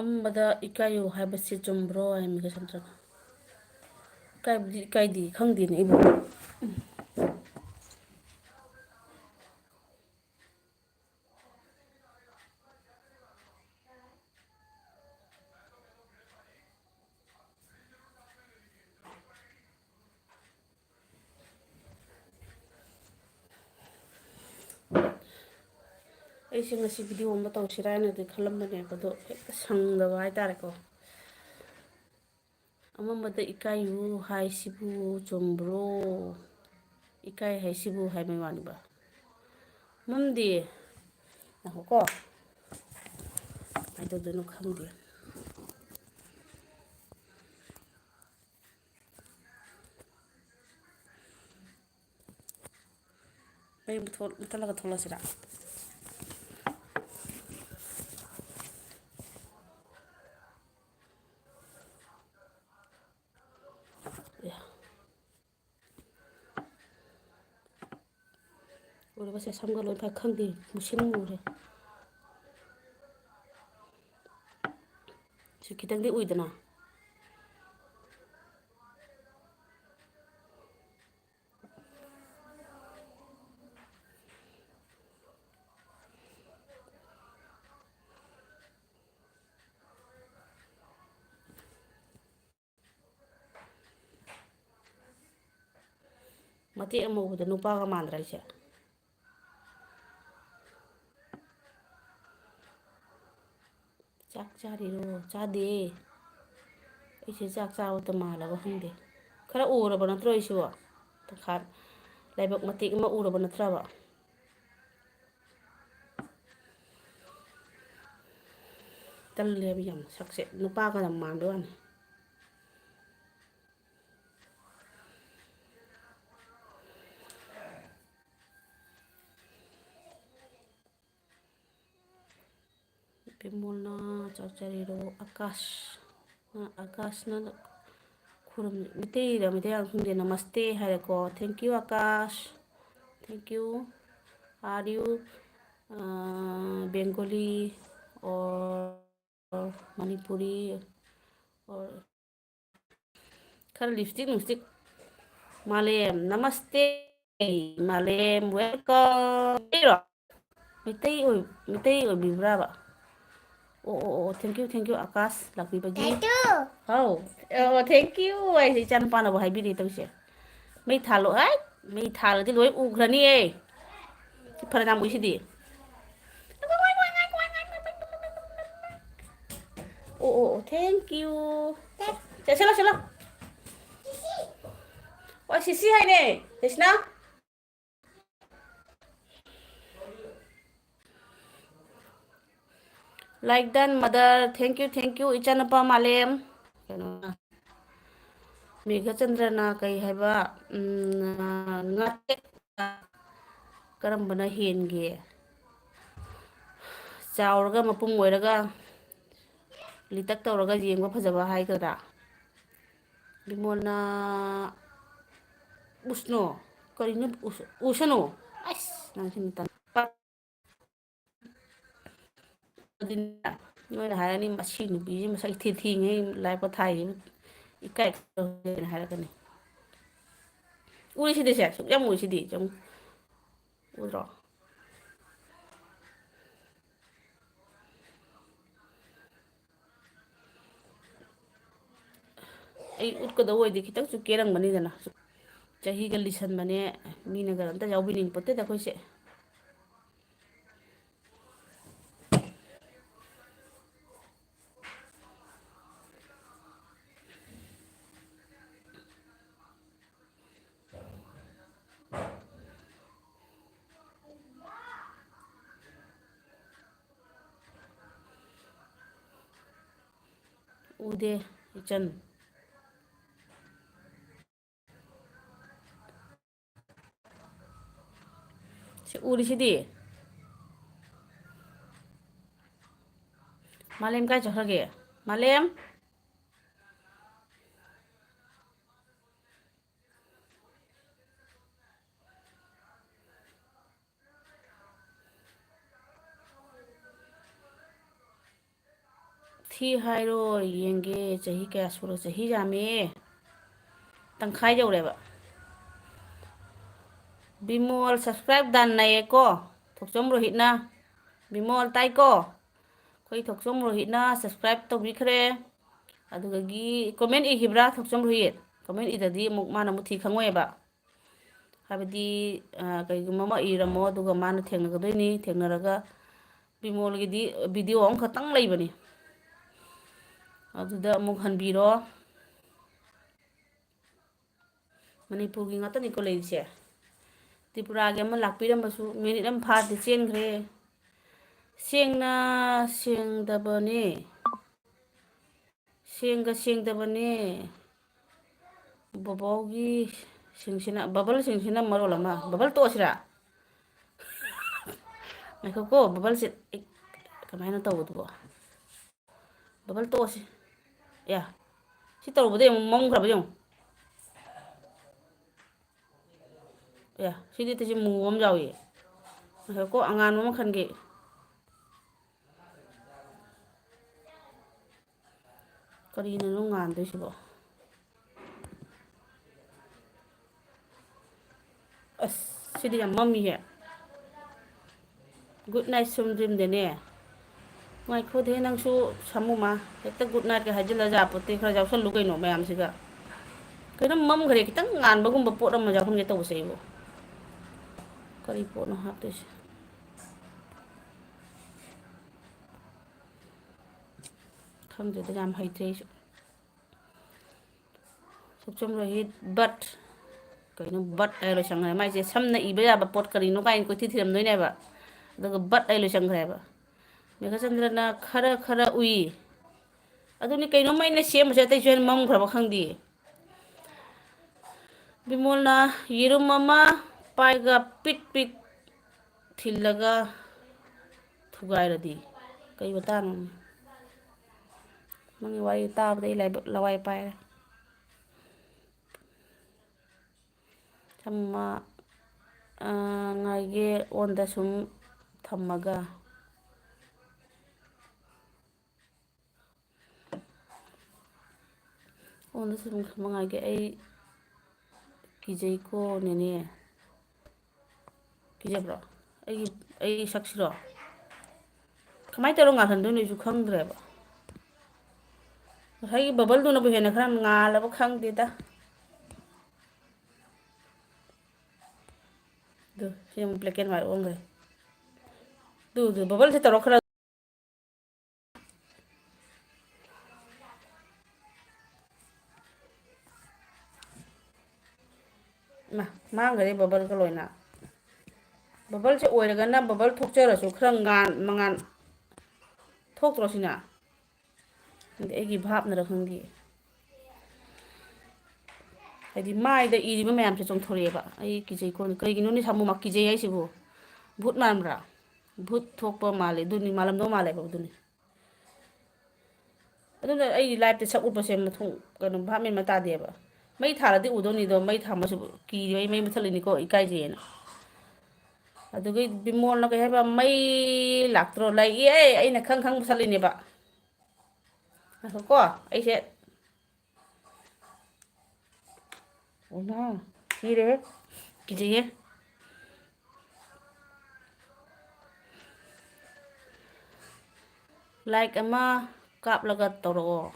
ꯑꯃꯝꯕꯗ ꯏꯀꯥꯏꯌꯨ ꯍꯥꯏꯕꯁꯤ ꯆꯨꯝꯕ꯭ꯔꯣ ꯍꯥꯏ ꯃꯤꯒ ꯁꯝꯇꯅ꯫ ꯏꯀꯥꯏꯕꯨꯗꯤ ꯏꯀꯥꯏꯗꯦ, ꯈꯪꯗꯦꯅꯦ ꯑꯩꯕꯨ꯫ ꯑꯩꯁꯦ ꯉꯁꯤ ꯚꯤꯗꯤꯑꯣ ꯑꯃ ꯇꯧꯁꯤꯔꯥ ꯍꯥꯏꯅꯗꯤ ꯈꯜꯂꯝꯕꯅꯦꯕ, ꯑꯗꯣ ꯍꯦꯛꯇ ꯁꯪꯗꯕ ꯍꯥꯏꯇꯥꯔꯦꯀꯣ꯫ ꯑꯃꯝꯕꯗ ꯏꯀꯥꯏꯌꯨ ꯍꯥꯏꯁꯤꯕꯨ ꯆꯨꯝꯕ꯭ꯔꯣ? ꯏꯀꯥꯏ ꯍꯥꯏꯁꯤꯕꯨ ꯍꯥꯏꯕꯩ ꯋꯥꯅꯤꯕ꯫ ꯃꯝꯗꯦ꯫ ꯉꯥꯏꯈꯣꯀꯣ꯫ ꯀꯃꯥꯏꯅ ꯇꯧꯗꯣꯏꯅꯣ ꯈꯪꯗꯦ꯫ ꯃꯩ ꯃꯨꯊꯠ-, ꯃꯨꯊꯠꯂꯒ ꯊꯣꯛꯂꯛꯑꯁꯤꯔꯥ? ꯑꯦ꯫ ꯎꯔꯕꯁꯦ ꯁꯝꯒ ꯂꯣꯏ ꯐꯥꯏ ꯈꯪꯗꯦ, ꯃꯨꯁꯤꯟ ꯃꯨꯔꯦ꯫ ꯁꯤ ꯈꯤꯇꯪꯗꯤ ꯎꯏꯗꯅ꯫ ꯃꯇꯦꯛ ꯑꯃ ꯎꯕꯗ ꯅꯨꯄꯥꯒ ꯃꯥꯟꯗ꯭ꯔꯥ ꯑꯩꯁꯦ? ꯆꯥꯛ ꯆꯥꯔꯤꯔꯣ? ꯆꯥꯗꯦ꯫ ꯑꯩꯁꯦ ꯆꯥꯛ ꯆꯥꯕꯇ ꯃꯥꯜꯂꯕ ꯈꯪꯗꯦ꯫ ꯈꯔ ꯎꯔꯕ ꯅꯠꯇ꯭ꯔꯣ ꯑꯩꯁꯤꯕꯣ? ꯇꯪꯈꯥꯏ, ꯂꯥꯏꯕꯛ ꯃꯇꯦꯛ ꯑꯃ ꯎꯔꯕ ꯅꯠꯇ꯭ꯔꯕ? ꯇꯜꯂꯦꯕ ꯌꯥꯝ ꯁꯛꯁꯦ, ꯅꯨꯄꯥꯒ ꯌꯥꯝ ꯃꯥꯟꯕ ꯋꯥꯅꯤ꯫ ꯕꯤꯃꯣꯜꯅ ꯆꯥꯛ ꯆꯥꯔꯤꯔꯣ? ꯑꯀꯥꯁ, ꯑ, ꯑꯀꯥꯁꯅ ꯈꯨꯔꯨꯝ-, ꯃꯩꯇꯩꯔ ꯃꯩꯇꯩꯔ ꯈꯪꯗꯦ, ꯅꯃꯁꯇꯦ ꯍꯥꯏꯔꯦꯀꯣ꯫ Thank you, Akash. Thank you. Are you, uh, Bengali or Manipuri or ꯈꯔ ꯂꯤꯞꯁꯇꯤꯛ ꯅꯨꯡꯁꯇꯤꯛ꯫ ꯃꯥꯂꯦꯝ, ꯅꯃꯁꯇꯦ꯫ ꯃꯥꯂꯦꯝ, welcome꯫ ꯃꯩꯇꯩ ꯑꯣꯏ-, ꯃꯩꯇꯩ ꯑꯣꯏꯕꯤꯕ꯭ꯔꯥꯕ? ꯑꯣ, ꯑꯣ, ꯑꯣ, thank you, thank you, Akash ꯂꯥꯛꯄꯤꯕꯒꯤ꯫ Thank you꯫ ꯍꯥꯎ꯫ ꯑꯣ, thank you ꯍꯥꯏꯁꯦ ꯏꯆꯥ ꯅꯨꯄꯥꯅꯕꯨ ꯍꯥꯏꯕꯤꯔꯤ ꯇꯧꯔꯤꯁꯦ꯫ ꯃꯩ ꯊꯥꯜꯂꯣ꯫ ꯍꯥꯏ! ꯃꯩ ꯊꯥꯜꯂꯗꯤ ꯂꯣꯏ ꯎꯈ꯭ꯔꯅꯤꯌꯦ꯫ ꯁꯤ ꯐꯅ ꯌꯥꯝ ꯎꯏꯁꯤꯗꯤ꯫ ꯑꯣ, ꯑꯣ, ꯑꯣ, thank you꯫ ꯁꯦ, ꯁꯦ, ꯂꯥꯎ, ꯁꯦ, ꯂꯥꯎ꯫ ꯑꯣ, ꯁꯤꯁꯤ ꯍꯥꯏꯅꯦ, ꯁꯤꯁꯤꯅ꯫ Like done, mother. Thank you, thank you, ꯏꯆꯥꯅꯨꯄꯥ ꯃꯥꯂꯦꯝ꯫ ꯀꯩꯅꯣ, ꯃꯦꯘꯆꯟꯗ꯭ꯔꯅ ꯀꯩ ꯍꯥꯏꯕ, ꯎꯝ, ꯉꯥꯇꯦꯛ ꯀꯔꯝꯕꯅ ꯍꯦꯟꯒꯦ? ꯆꯥꯎꯔꯒ ꯃꯄꯨꯝ ꯑꯣꯏꯔꯒ ꯂꯤꯇꯛ ꯇꯧꯔꯒ ꯌꯦꯡꯕ ꯐꯖꯕ ꯍꯥꯏꯒꯗ꯭ꯔꯥ? ꯕꯤꯃꯣꯜꯅ ꯎꯁꯅꯣ꯫ ꯀꯔꯤꯅꯣ ꯎꯁ-, ꯎꯁꯅꯣ? ꯑꯁ, ꯅꯪꯁꯤ ꯅꯇꯟ-, ꯑꯗꯨꯅ ꯅꯣꯏꯅ ꯍꯥꯏꯔꯅꯤ, "ꯃꯁꯤ ꯅꯨꯄꯤꯁꯤ ꯃꯁꯛ ꯏꯊꯤ ꯊꯤꯉꯩ ꯂꯥꯏ ꯄꯣꯊꯥꯏꯁꯤ ꯏꯀꯥꯏ ꯈꯪꯗꯦꯅ" ꯍꯥꯏꯔꯛꯀꯅꯤ꯫ ꯎꯔꯤꯁꯤꯗꯤ ꯁꯦ, ꯁꯨꯛ ꯌꯥꯝ ꯎꯔꯤꯁꯤꯗꯤ ꯁꯨꯝ ꯎꯗ꯭ꯔꯣ? ꯑꯩ ꯎꯠꯀꯗꯧ ꯑꯣꯏꯗꯤ ꯈꯤꯇꯪꯁꯨ ꯀꯦꯔꯝꯒꯅꯤꯗꯅ꯫ ꯆꯍꯤꯒ ꯂꯤꯁꯟꯕꯅꯦ, ꯃꯤꯅꯒ ꯑꯝꯇ ꯌꯥꯎꯕꯤꯅꯤꯡ ꯄꯣꯠꯇꯦꯗ ꯑꯩꯈꯣꯏꯁꯦ꯫ ꯎꯗꯦ, ꯏꯆꯟ꯫ ꯁꯤ ꯎꯔꯤꯁꯤꯗꯤ꯫ ꯃꯥꯂꯦꯝ ꯀꯥꯏ ꯆꯠꯈ꯭ꯔꯒꯦ? ꯃꯥꯂꯦꯝ? ꯁꯤ ꯍꯥꯏꯔꯣ ꯌꯦꯡꯒꯦ, ꯆꯍꯤ ꯀꯌꯥ ꯁꯨꯔ? ꯆꯍꯤ ꯌꯥꯝꯃꯦ, ꯇꯪꯈꯥꯏ ꯌꯧꯔꯦꯕ꯫ ꯕꯤꯃꯣꯜ subscribe done ꯅꯩꯌꯦꯀꯣ, ꯊꯣꯛꯆꯣꯝ ꯔꯣꯍꯤꯠꯅ꯫ ꯕꯤꯃꯣꯜ ꯇꯥꯏꯀꯣ? ꯑꯩꯈꯣꯏ ꯊꯣꯛꯆꯣꯝ ꯔꯣꯍꯤꯠꯅ subscribe ꯇꯧꯕꯤꯈ꯭ꯔꯦ꯫ ꯑꯗꯨꯗꯒꯤ comment ꯏꯈꯤꯕ꯭ꯔꯥ ꯊꯣꯛꯆꯣꯝ ꯔꯣꯍꯤꯠ? Comment ꯏꯗꯗꯤ ꯑꯃꯨꯛ ꯃꯥꯅ ꯑꯃꯨꯛ ꯊꯤ ꯈꯪꯉꯣꯏꯕ꯫ ꯍꯥꯏꯕꯗꯤ, ꯑ, ꯀꯩꯒꯨꯝꯕ ꯑꯃ ꯏꯔꯝꯃꯣ, ꯑꯗꯨꯒ ꯃꯥꯅ ꯊꯦꯡꯅꯒꯗꯣꯏꯅꯤ꯫ ꯊꯦꯡꯅꯔꯒ ꯕꯤꯃꯣꯜꯒꯤꯗꯤ video ꯑꯃꯈꯛꯇꯪ ꯂꯩꯕꯅꯤ, ꯑꯗꯨꯗ ꯑꯃꯨꯛ ꯍꯟꯕꯤꯔꯣ꯫ ꯃꯅꯤꯄꯨꯔꯒꯤ ꯉꯥꯛꯇꯅꯤꯀꯣ ꯂꯩꯔꯤꯁꯦ꯫ ꯇ꯭ꯔꯤꯄꯨꯔꯥꯒꯤ ꯑꯃ ꯂꯥꯛꯄꯤꯔꯝꯕꯁꯨ minute ꯑꯃ ꯐꯥꯗꯦ, ꯆꯦꯟꯈ꯭ꯔꯦ꯫ ꯁꯦꯡꯅ ꯁꯦꯡꯗꯕꯅꯦ꯫ ꯁꯦꯡꯒ ꯁꯦꯡꯗꯕꯅꯦ꯫ ꯕꯣꯕꯣꯒꯤ ꯁꯤꯡꯁꯤꯅ, bubble ꯁꯤꯡꯁꯤꯅ ꯃꯔꯣꯜ ꯑꯃ꯫ Bubble ꯇꯣꯛꯑꯁꯤꯔꯥ? ꯉꯥꯏꯈꯣꯀꯣ, bubble ꯁꯦ ꯑꯩ ꯀꯃꯥꯏꯅ ꯇꯧꯕꯗꯨꯕꯣ? Bubble ꯇꯣꯛꯑꯁꯤ꯫ ꯑꯦ, ꯁꯤ ꯇꯧꯔꯨꯕꯗꯩ ꯑꯃꯨꯛ ꯃꯝꯈ꯭ꯔꯕ ꯌꯦꯡꯉꯨ꯫ ꯑꯦ, ꯁꯤꯗꯤ ꯇꯁꯤ ꯃꯨ ꯑꯃ ꯌꯥꯎꯏ꯫ ꯉꯥꯏꯈꯣꯀꯣ, ꯑꯉꯥꯟꯕ ꯑꯃ ꯈꯟꯒꯦ꯫ ꯀꯔꯤꯅꯣ ꯅꯪ ꯉꯥꯟꯗꯣꯏꯁꯤꯕꯣ? ꯑꯁ, ꯁꯤꯗꯤ ꯌꯥꯝ ꯃꯝꯃꯤꯍꯦ꯫ Good night, sweet dream ꯗꯅꯦ꯫ ꯉꯥꯏꯈꯣꯗꯦ, ꯅꯪꯁꯨ ꯁꯥꯃꯨꯃ꯫ ꯍꯦꯛꯇ good night ꯀ ꯍꯥꯏꯖꯤꯜꯂ ꯌꯥꯄꯣꯠꯇꯦ, ꯈꯔ ꯌꯥꯎꯁꯜꯂꯨ ꯀꯩꯅꯣ ꯃꯌꯥꯝꯁꯤꯒ꯫ ꯀꯩꯅꯣ ꯃꯝꯈ꯭ꯔꯦ, ꯈꯤꯇꯪ ꯉꯥꯟꯕꯒꯨꯝꯕ ꯄꯣꯠ ꯑꯃ ꯌꯥꯎꯍꯟꯒꯦ ꯇꯧꯕꯁꯦ ꯑꯩꯕꯨ꯫ ꯀꯔꯤ ꯄꯣꯠꯅꯣ ꯍꯥꯞꯇꯣꯏꯁꯦ? ꯈꯪꯗꯦꯗ, ꯌꯥꯝ ꯍꯩꯇ꯭ꯔꯦ ꯑꯩꯁꯨ꯫ ꯁꯨꯛꯆꯨꯝ ꯔꯣꯍꯤꯠ, but꯫ ꯀꯩꯅꯣ but ꯍꯥꯏꯔ ꯂꯣꯏꯁꯟꯈ꯭ꯔꯦ? ꯃꯥꯏꯁꯦ ꯁꯝꯅ ꯏꯕ ꯌꯥꯕ ꯄꯣꯠ ꯀꯔꯤꯅꯣ ꯀꯥꯏꯅ ꯀꯣꯏꯊꯤ ꯊꯤꯔꯝꯗꯣꯏꯅꯦꯕ, ꯑꯗꯨꯒ but ꯍꯥꯏꯔ ꯂꯣꯏꯁꯟꯈ꯭ꯔꯦꯕ꯫ ꯃꯦꯘꯆꯟꯗ꯭ꯔꯅ ꯈꯔ ꯈꯔ ꯎꯏ꯫ ꯑꯗꯨꯅꯤ, ꯀꯩꯅꯣꯝꯃ ꯑꯩꯅ ꯁꯦꯝꯕꯁꯦ ꯑꯇꯩꯁꯨ ꯍꯦꯟꯅ ꯃꯝꯈ꯭ꯔꯕ ꯈꯪꯗꯦ꯫ ꯕꯤꯃꯣꯜꯅ ꯌꯦꯔꯨꯝ ꯑꯃ ꯄꯥꯏꯒ ꯄꯤꯛ ꯄꯤꯛ ꯊꯤꯜꯂꯒ ꯊꯨꯒꯥꯏꯔꯗꯤ? ꯀꯩ ꯃꯇꯥꯡꯅꯣ? ꯅꯪꯒꯤ ꯋꯥꯔꯤ ꯇꯥꯕꯗ ꯑꯩ ꯂꯥꯏꯕꯛ ꯂꯋꯥꯏ ꯄꯥꯏꯔꯦ꯫ ꯊꯝꯃ-, ꯑ, ꯉꯥꯏꯒꯦ ꯑꯣꯟꯗ ꯁꯨꯝ ꯊꯝꯃꯒ꯫ ꯑꯣꯟꯗ ꯁꯨꯝ ꯃꯉꯥꯏꯒꯦ꯫ ꯑꯩ ꯀꯤꯖꯩꯀꯣ, ꯅꯦꯅꯦ꯫ ꯀꯤꯖꯕ꯭ꯔꯣ? ꯑꯩꯒꯤ, ꯑꯩꯒꯤ ꯁꯛꯁꯤꯔꯣ? ꯀꯃꯥꯏꯅ ꯇꯧꯔ ꯉꯥꯜꯍꯟꯗꯣꯏꯅꯣ ꯑꯩꯁꯨ ꯈꯪꯗ꯭ꯔꯦꯕ꯫ ꯉꯁꯥꯏꯒꯤ ꯕꯕꯜꯗꯨꯅꯕꯨ ꯍꯦꯟꯅ ꯈꯔ ꯉꯥꯜꯂꯕ ꯈꯪꯗꯦꯗ꯫ ꯑꯗꯨ ꯁꯤ ꯑꯃꯨꯛ black and white ꯑꯣꯟꯈ꯭ꯔꯦ꯫ ꯑꯗꯨ, ꯑꯗꯨ ꯕꯕꯜꯁꯦ ꯇꯧꯔꯣ ꯈꯔ꯫ ꯃꯥ, ꯃꯥꯡꯈ꯭ꯔꯦ ꯕꯕꯜꯒ ꯂꯣꯏꯅ꯫ ꯕꯕꯜꯁꯦ ꯑꯣꯏꯔꯒꯅ ꯕꯕꯜ ꯊꯣꯛꯆꯔꯁꯨ ꯈꯔ ꯉꯥꯟ ꯃꯉꯥꯟ ꯊꯣꯛꯇ꯭ꯔꯣ ꯁꯤꯅ? ꯈꯪꯗꯦ, ꯑꯩꯒꯤ ꯚꯥꯞꯅꯔ ꯈꯪꯗꯦ꯫ ꯍꯥꯏꯗꯤ ꯃꯥꯏꯗ ꯏꯔꯤꯕ ꯃꯌꯥꯝꯁꯦ ꯆꯣꯡꯊꯣꯔꯛꯑꯦꯕ꯫ ꯑꯩ ꯀꯤꯖꯩꯀꯣ꯫ ꯀꯩꯒꯤꯅꯣꯅꯦ ꯁꯥꯃꯨꯃꯛ ꯀꯤꯖꯩ ꯍꯥꯏꯁꯤꯕꯨ? ꯚꯨꯠ ꯃꯥꯟꯕ꯭ꯔꯥ? ꯚꯨꯠ ꯊꯣꯛꯄ ꯃꯥꯜꯂꯦ꯫ ꯑꯗꯨꯅꯤ, ꯃꯥꯜꯂꯝꯗꯧ ꯃꯥꯜꯂꯦꯕ ꯑꯗꯨꯅꯤ꯫ ꯑꯗꯨꯅ ꯑꯩ liveꯇ ꯁꯛ ꯎꯠꯄꯁꯦ ꯃꯊꯣꯡ, ꯀꯩꯅꯣ, ꯚꯥꯞ ꯃꯦꯟ ꯑꯃ ꯇꯥꯗꯦꯕ꯫ ꯃꯩ ꯊꯥꯜꯂꯗꯤ ꯎꯗꯧꯅꯤꯗꯣ, ꯃꯩ ꯊꯥꯟꯕꯁꯨ ꯀꯤꯕꯩ ꯃꯩ ꯃꯨꯊꯠꯂꯤꯅꯤꯀꯣ, ꯏꯀꯥꯏꯖꯩꯌꯦꯅ꯫ ꯑꯗꯨꯒꯤ ꯕꯤꯃꯣꯜꯅ ꯀꯩ ꯍꯥꯏꯕ, "ꯃꯩ ꯂꯥꯛꯇ꯭ꯔꯣ?" "ꯂꯥꯛꯏꯌꯦ, ꯑꯩꯅ ꯈꯪ ꯈꯪ ꯃꯨꯊꯠꯂꯤꯅꯦꯕ"꯫ ꯉꯥꯏꯈꯣꯀꯣ, ꯑꯩꯁꯦ ꯑꯣꯅꯥ, ꯀꯤꯔꯦꯍꯦ꯫ ꯀꯤꯖꯩꯌꯦ꯫ Like ꯑꯃ ꯀꯥꯞꯂꯒ ꯇꯧꯔꯛꯑꯣ꯫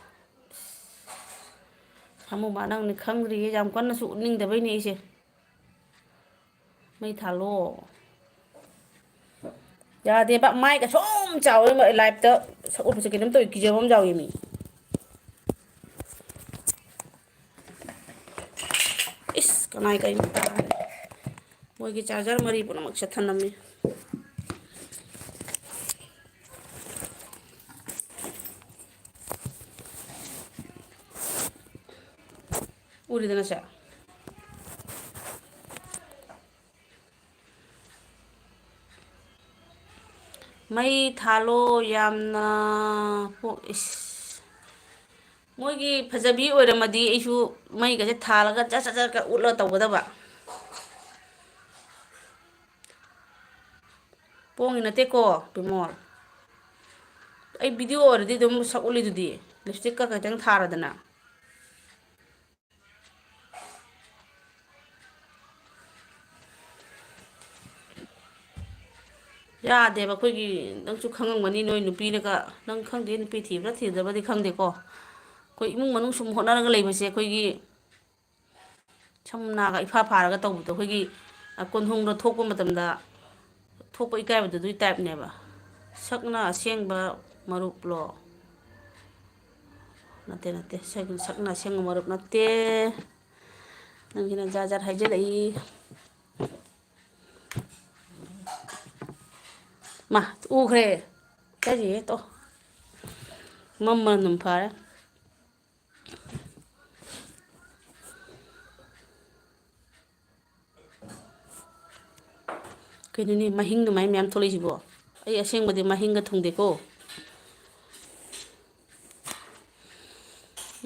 ꯁꯥꯃꯨꯃ ꯅꯪꯅ ꯈꯪꯗ꯭ꯔꯤꯌꯦ, ꯌꯥꯝ ꯀꯟꯅꯁꯨ ꯎꯠꯅꯤꯡꯗꯕꯩꯅꯦ ꯑꯩꯁꯦ꯫ ꯃꯩ ꯊꯥꯜꯂꯣ꯫ ꯌꯥꯗꯦꯕ, ꯃꯥꯏꯒ ꯁꯨꯝ ꯆꯥꯎꯋꯦ, liveꯇ ꯁꯛ ꯎꯠꯄꯁꯦ ꯀꯩꯅꯣꯝ ꯇꯧꯋꯤ, ꯀꯤꯖꯕ ꯑꯃ ꯌꯥꯎꯋꯦ ꯃꯤ꯫ ꯏꯁ, ꯀꯅꯥꯏ ꯀꯩꯅꯣ ꯇꯥꯔꯦ꯫ ꯃꯣꯏꯒꯤ charger ꯃꯔꯤ ꯄꯨꯝꯅꯃꯛ ꯆꯠꯊꯅꯝꯃꯤ꯫ ꯎꯔꯤꯗꯅ ꯁꯦ꯫ ꯃꯩ ꯊꯥꯜꯂꯣ ꯌꯥꯝꯅ ꯄꯣꯛ-, ꯏꯁ꯫ ꯃꯣꯏꯒꯤ ꯐꯖꯕꯤ ꯑꯣꯏꯔꯝꯃꯗꯤ ꯑꯩꯁꯨ ꯃꯩꯒꯁꯦ ꯊꯥꯜꯂꯒ ꯆꯠ ꯆꯠ ꯆꯠꯀ ꯎꯠꯂ ꯇꯧꯒꯗꯕ꯫ ꯄꯣꯡꯉꯤ ꯅꯠꯇꯦꯀꯣ, ꯕꯤꯃꯣꯜ꯫ ꯑꯩ video ꯑꯣꯏꯔꯗꯤ ꯑꯗꯨꯝ ꯁꯛ ꯎꯠꯂꯤꯗꯨꯗꯤ꯫ Lipstickꯀ ꯈꯤꯇꯪ ꯊꯥꯔꯗꯅ꯫ ꯌꯥꯗꯦꯕ꯫ ꯑꯩꯈꯣꯏꯒꯤ, ꯅꯪꯁꯨ ꯈꯪꯉꯝꯒꯅꯤ, ꯅꯣꯏ ꯅꯨꯄꯤꯅꯒ, ꯅꯪ ꯈꯪꯗꯦ, ꯅꯨꯄꯤ ꯊꯤꯕ꯭ꯔꯥ ꯊꯤꯗꯕ꯭ꯔꯗꯤ ꯈꯪꯗꯦꯀꯣ, ꯑꯩꯈꯣꯏ ꯏꯃꯨꯡ ꯃꯅꯨꯡ ꯁꯨꯝ ꯍꯣꯠꯅꯔꯒ ꯂꯩꯕꯁꯦ, ꯑꯩꯈꯣꯏꯒꯤ ꯁꯝ ꯅꯥꯒ ꯏꯐꯥ ꯐꯥꯔꯒ ꯇꯧꯕꯗꯣ, ꯑꯩꯈꯣꯏꯒꯤ, ꯑ, ꯀꯣꯟꯍꯣꯡꯗ ꯊꯣꯛꯄ ꯃꯇꯝꯗ ꯊꯣꯛꯄ ꯏꯀꯥꯏꯕꯗꯨ, ꯑꯗꯨꯒꯤ ꯇꯥꯏꯞꯅꯦꯕ꯫ ꯁꯛꯅ ꯑꯁꯦꯡꯕ ꯃꯔꯨꯞꯂꯣ? ꯅꯠꯇꯦ, ꯅꯠꯇꯦ, ꯁꯛ-, ꯁꯛꯅ ꯑꯁꯦꯡꯕ ꯃꯔꯨꯞ ꯅꯠꯇꯦ꯫ ꯅꯪꯒꯤꯅ ꯖꯥꯠ ꯖꯥꯠ ꯍꯥꯏꯖꯤꯜꯂꯛꯏ꯫ ꯃꯥ, ꯎꯈ꯭ꯔꯦ꯫ ꯀꯔꯤ ꯇꯣ? ꯃꯝꯃ ꯑꯗꯨꯝ ꯐꯔꯦ꯫ ꯀꯩꯅꯣꯅꯦ, ꯃꯍꯤꯡ ꯑꯗꯨꯃꯥꯏꯅ ꯃꯌꯥꯝ ꯊꯣꯛꯂꯛꯏꯁꯤꯕꯣ? ꯑꯩ ꯑꯁꯦꯡꯕꯗꯤ ꯃꯍꯤꯡꯒ ꯊꯨꯡꯗꯦꯀꯣ꯫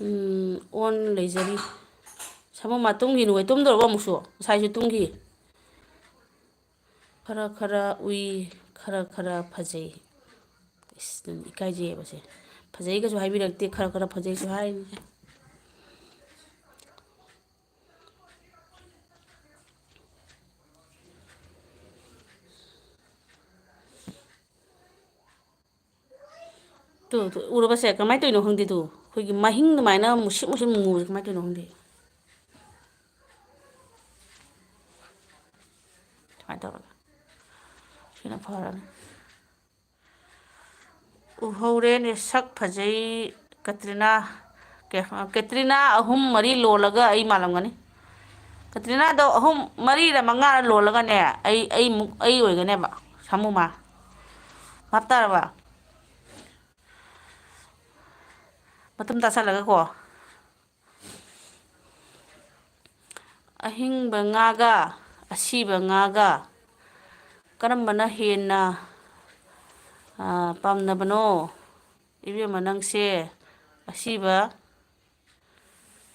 ꯎꯝ, ꯑꯣꯟ ꯂꯩꯖꯔꯤ꯫ ꯁꯥꯃꯨ ꯃꯥ ꯇꯨꯝꯈꯤ, ꯅꯈꯣꯏ ꯇꯨꯝꯗꯧꯔꯕꯣ ꯑꯃꯨꯛꯁꯨ? ꯉꯁꯥꯏꯁꯨ ꯇꯨꯝꯈꯤ꯫ ꯈꯔ ꯈꯔ ꯎꯏ, ꯈꯔ ꯈꯔ ꯐꯖꯩ꯫ ꯏꯁ, ꯅꯪ ꯏꯀꯥꯏꯖꯩꯌꯦꯕꯁꯦ꯫ ꯐꯖꯩꯒꯁꯨ ꯍꯥꯏꯕꯤꯔꯛꯇꯦ, ꯈꯔ ꯈꯔ ꯐꯖꯩꯁꯨ ꯍꯥꯏꯔꯤꯅꯦ꯫ ꯇꯨ, ꯇꯨ, ꯎꯔꯕꯁꯦ? ꯀꯃꯥꯏꯅ ꯇꯧꯔꯤꯅꯣ ꯈꯪꯗꯦ꯫ ꯇꯨ, ꯑꯩꯈꯣꯏꯒꯤ ꯃꯍꯤꯡ ꯑꯗꯨꯃꯥꯏꯅ ꯃꯨꯁꯤꯛ ꯃꯨꯁꯤꯛ ꯃꯨꯕꯁꯦ ꯀꯃꯥꯏꯅ ꯇꯧꯔꯤꯅꯣ ꯈꯪꯗꯦ꯫ ꯁꯨꯃꯥꯏꯅ ꯇꯧꯔꯒ꯫ ꯁꯤꯅ ꯐꯔꯅꯤ꯫ ꯎꯍꯧꯔꯦꯅꯦ, ꯁꯛ ꯐꯖꯩ ꯀꯇ꯭ꯔꯤꯅꯥ꯫ ꯀꯦ-, ꯀꯦꯇ꯭ꯔꯤꯅꯥ ꯑꯍꯨꯝ ꯃꯔꯤ ꯂꯣꯜꯂꯒ ꯑꯩ ꯃꯥꯜꯂꯝꯒꯅꯤ꯫ ꯀꯇ꯭ꯔꯤꯅꯥꯗꯣ ꯑꯍꯨꯝ, ꯃꯔꯤꯔ ꯃꯉꯥꯔ ꯂꯣꯜꯂꯒꯅꯦ, ꯑꯩ, ꯑꯩꯃꯨꯛ, ꯑꯩ ꯑꯣꯏꯒꯅꯦꯕ ꯁꯥꯃꯨꯃ꯫ ꯚꯥꯞ ꯇꯥꯔꯕ? ꯃꯇꯨꯝ ꯇꯥꯁꯜꯂꯒꯀꯣ꯫ ꯑꯍꯤꯡꯕ ꯉꯥꯒ ꯑꯁꯤꯕ ꯉꯥꯒ ꯀꯔꯝꯕꯅ ꯍꯦꯟꯅ, ꯑ, ꯄꯥꯝꯅꯕꯅꯣ? ꯏꯕꯦꯝꯃ, ꯅꯪꯁꯦ ꯑꯁꯤꯕ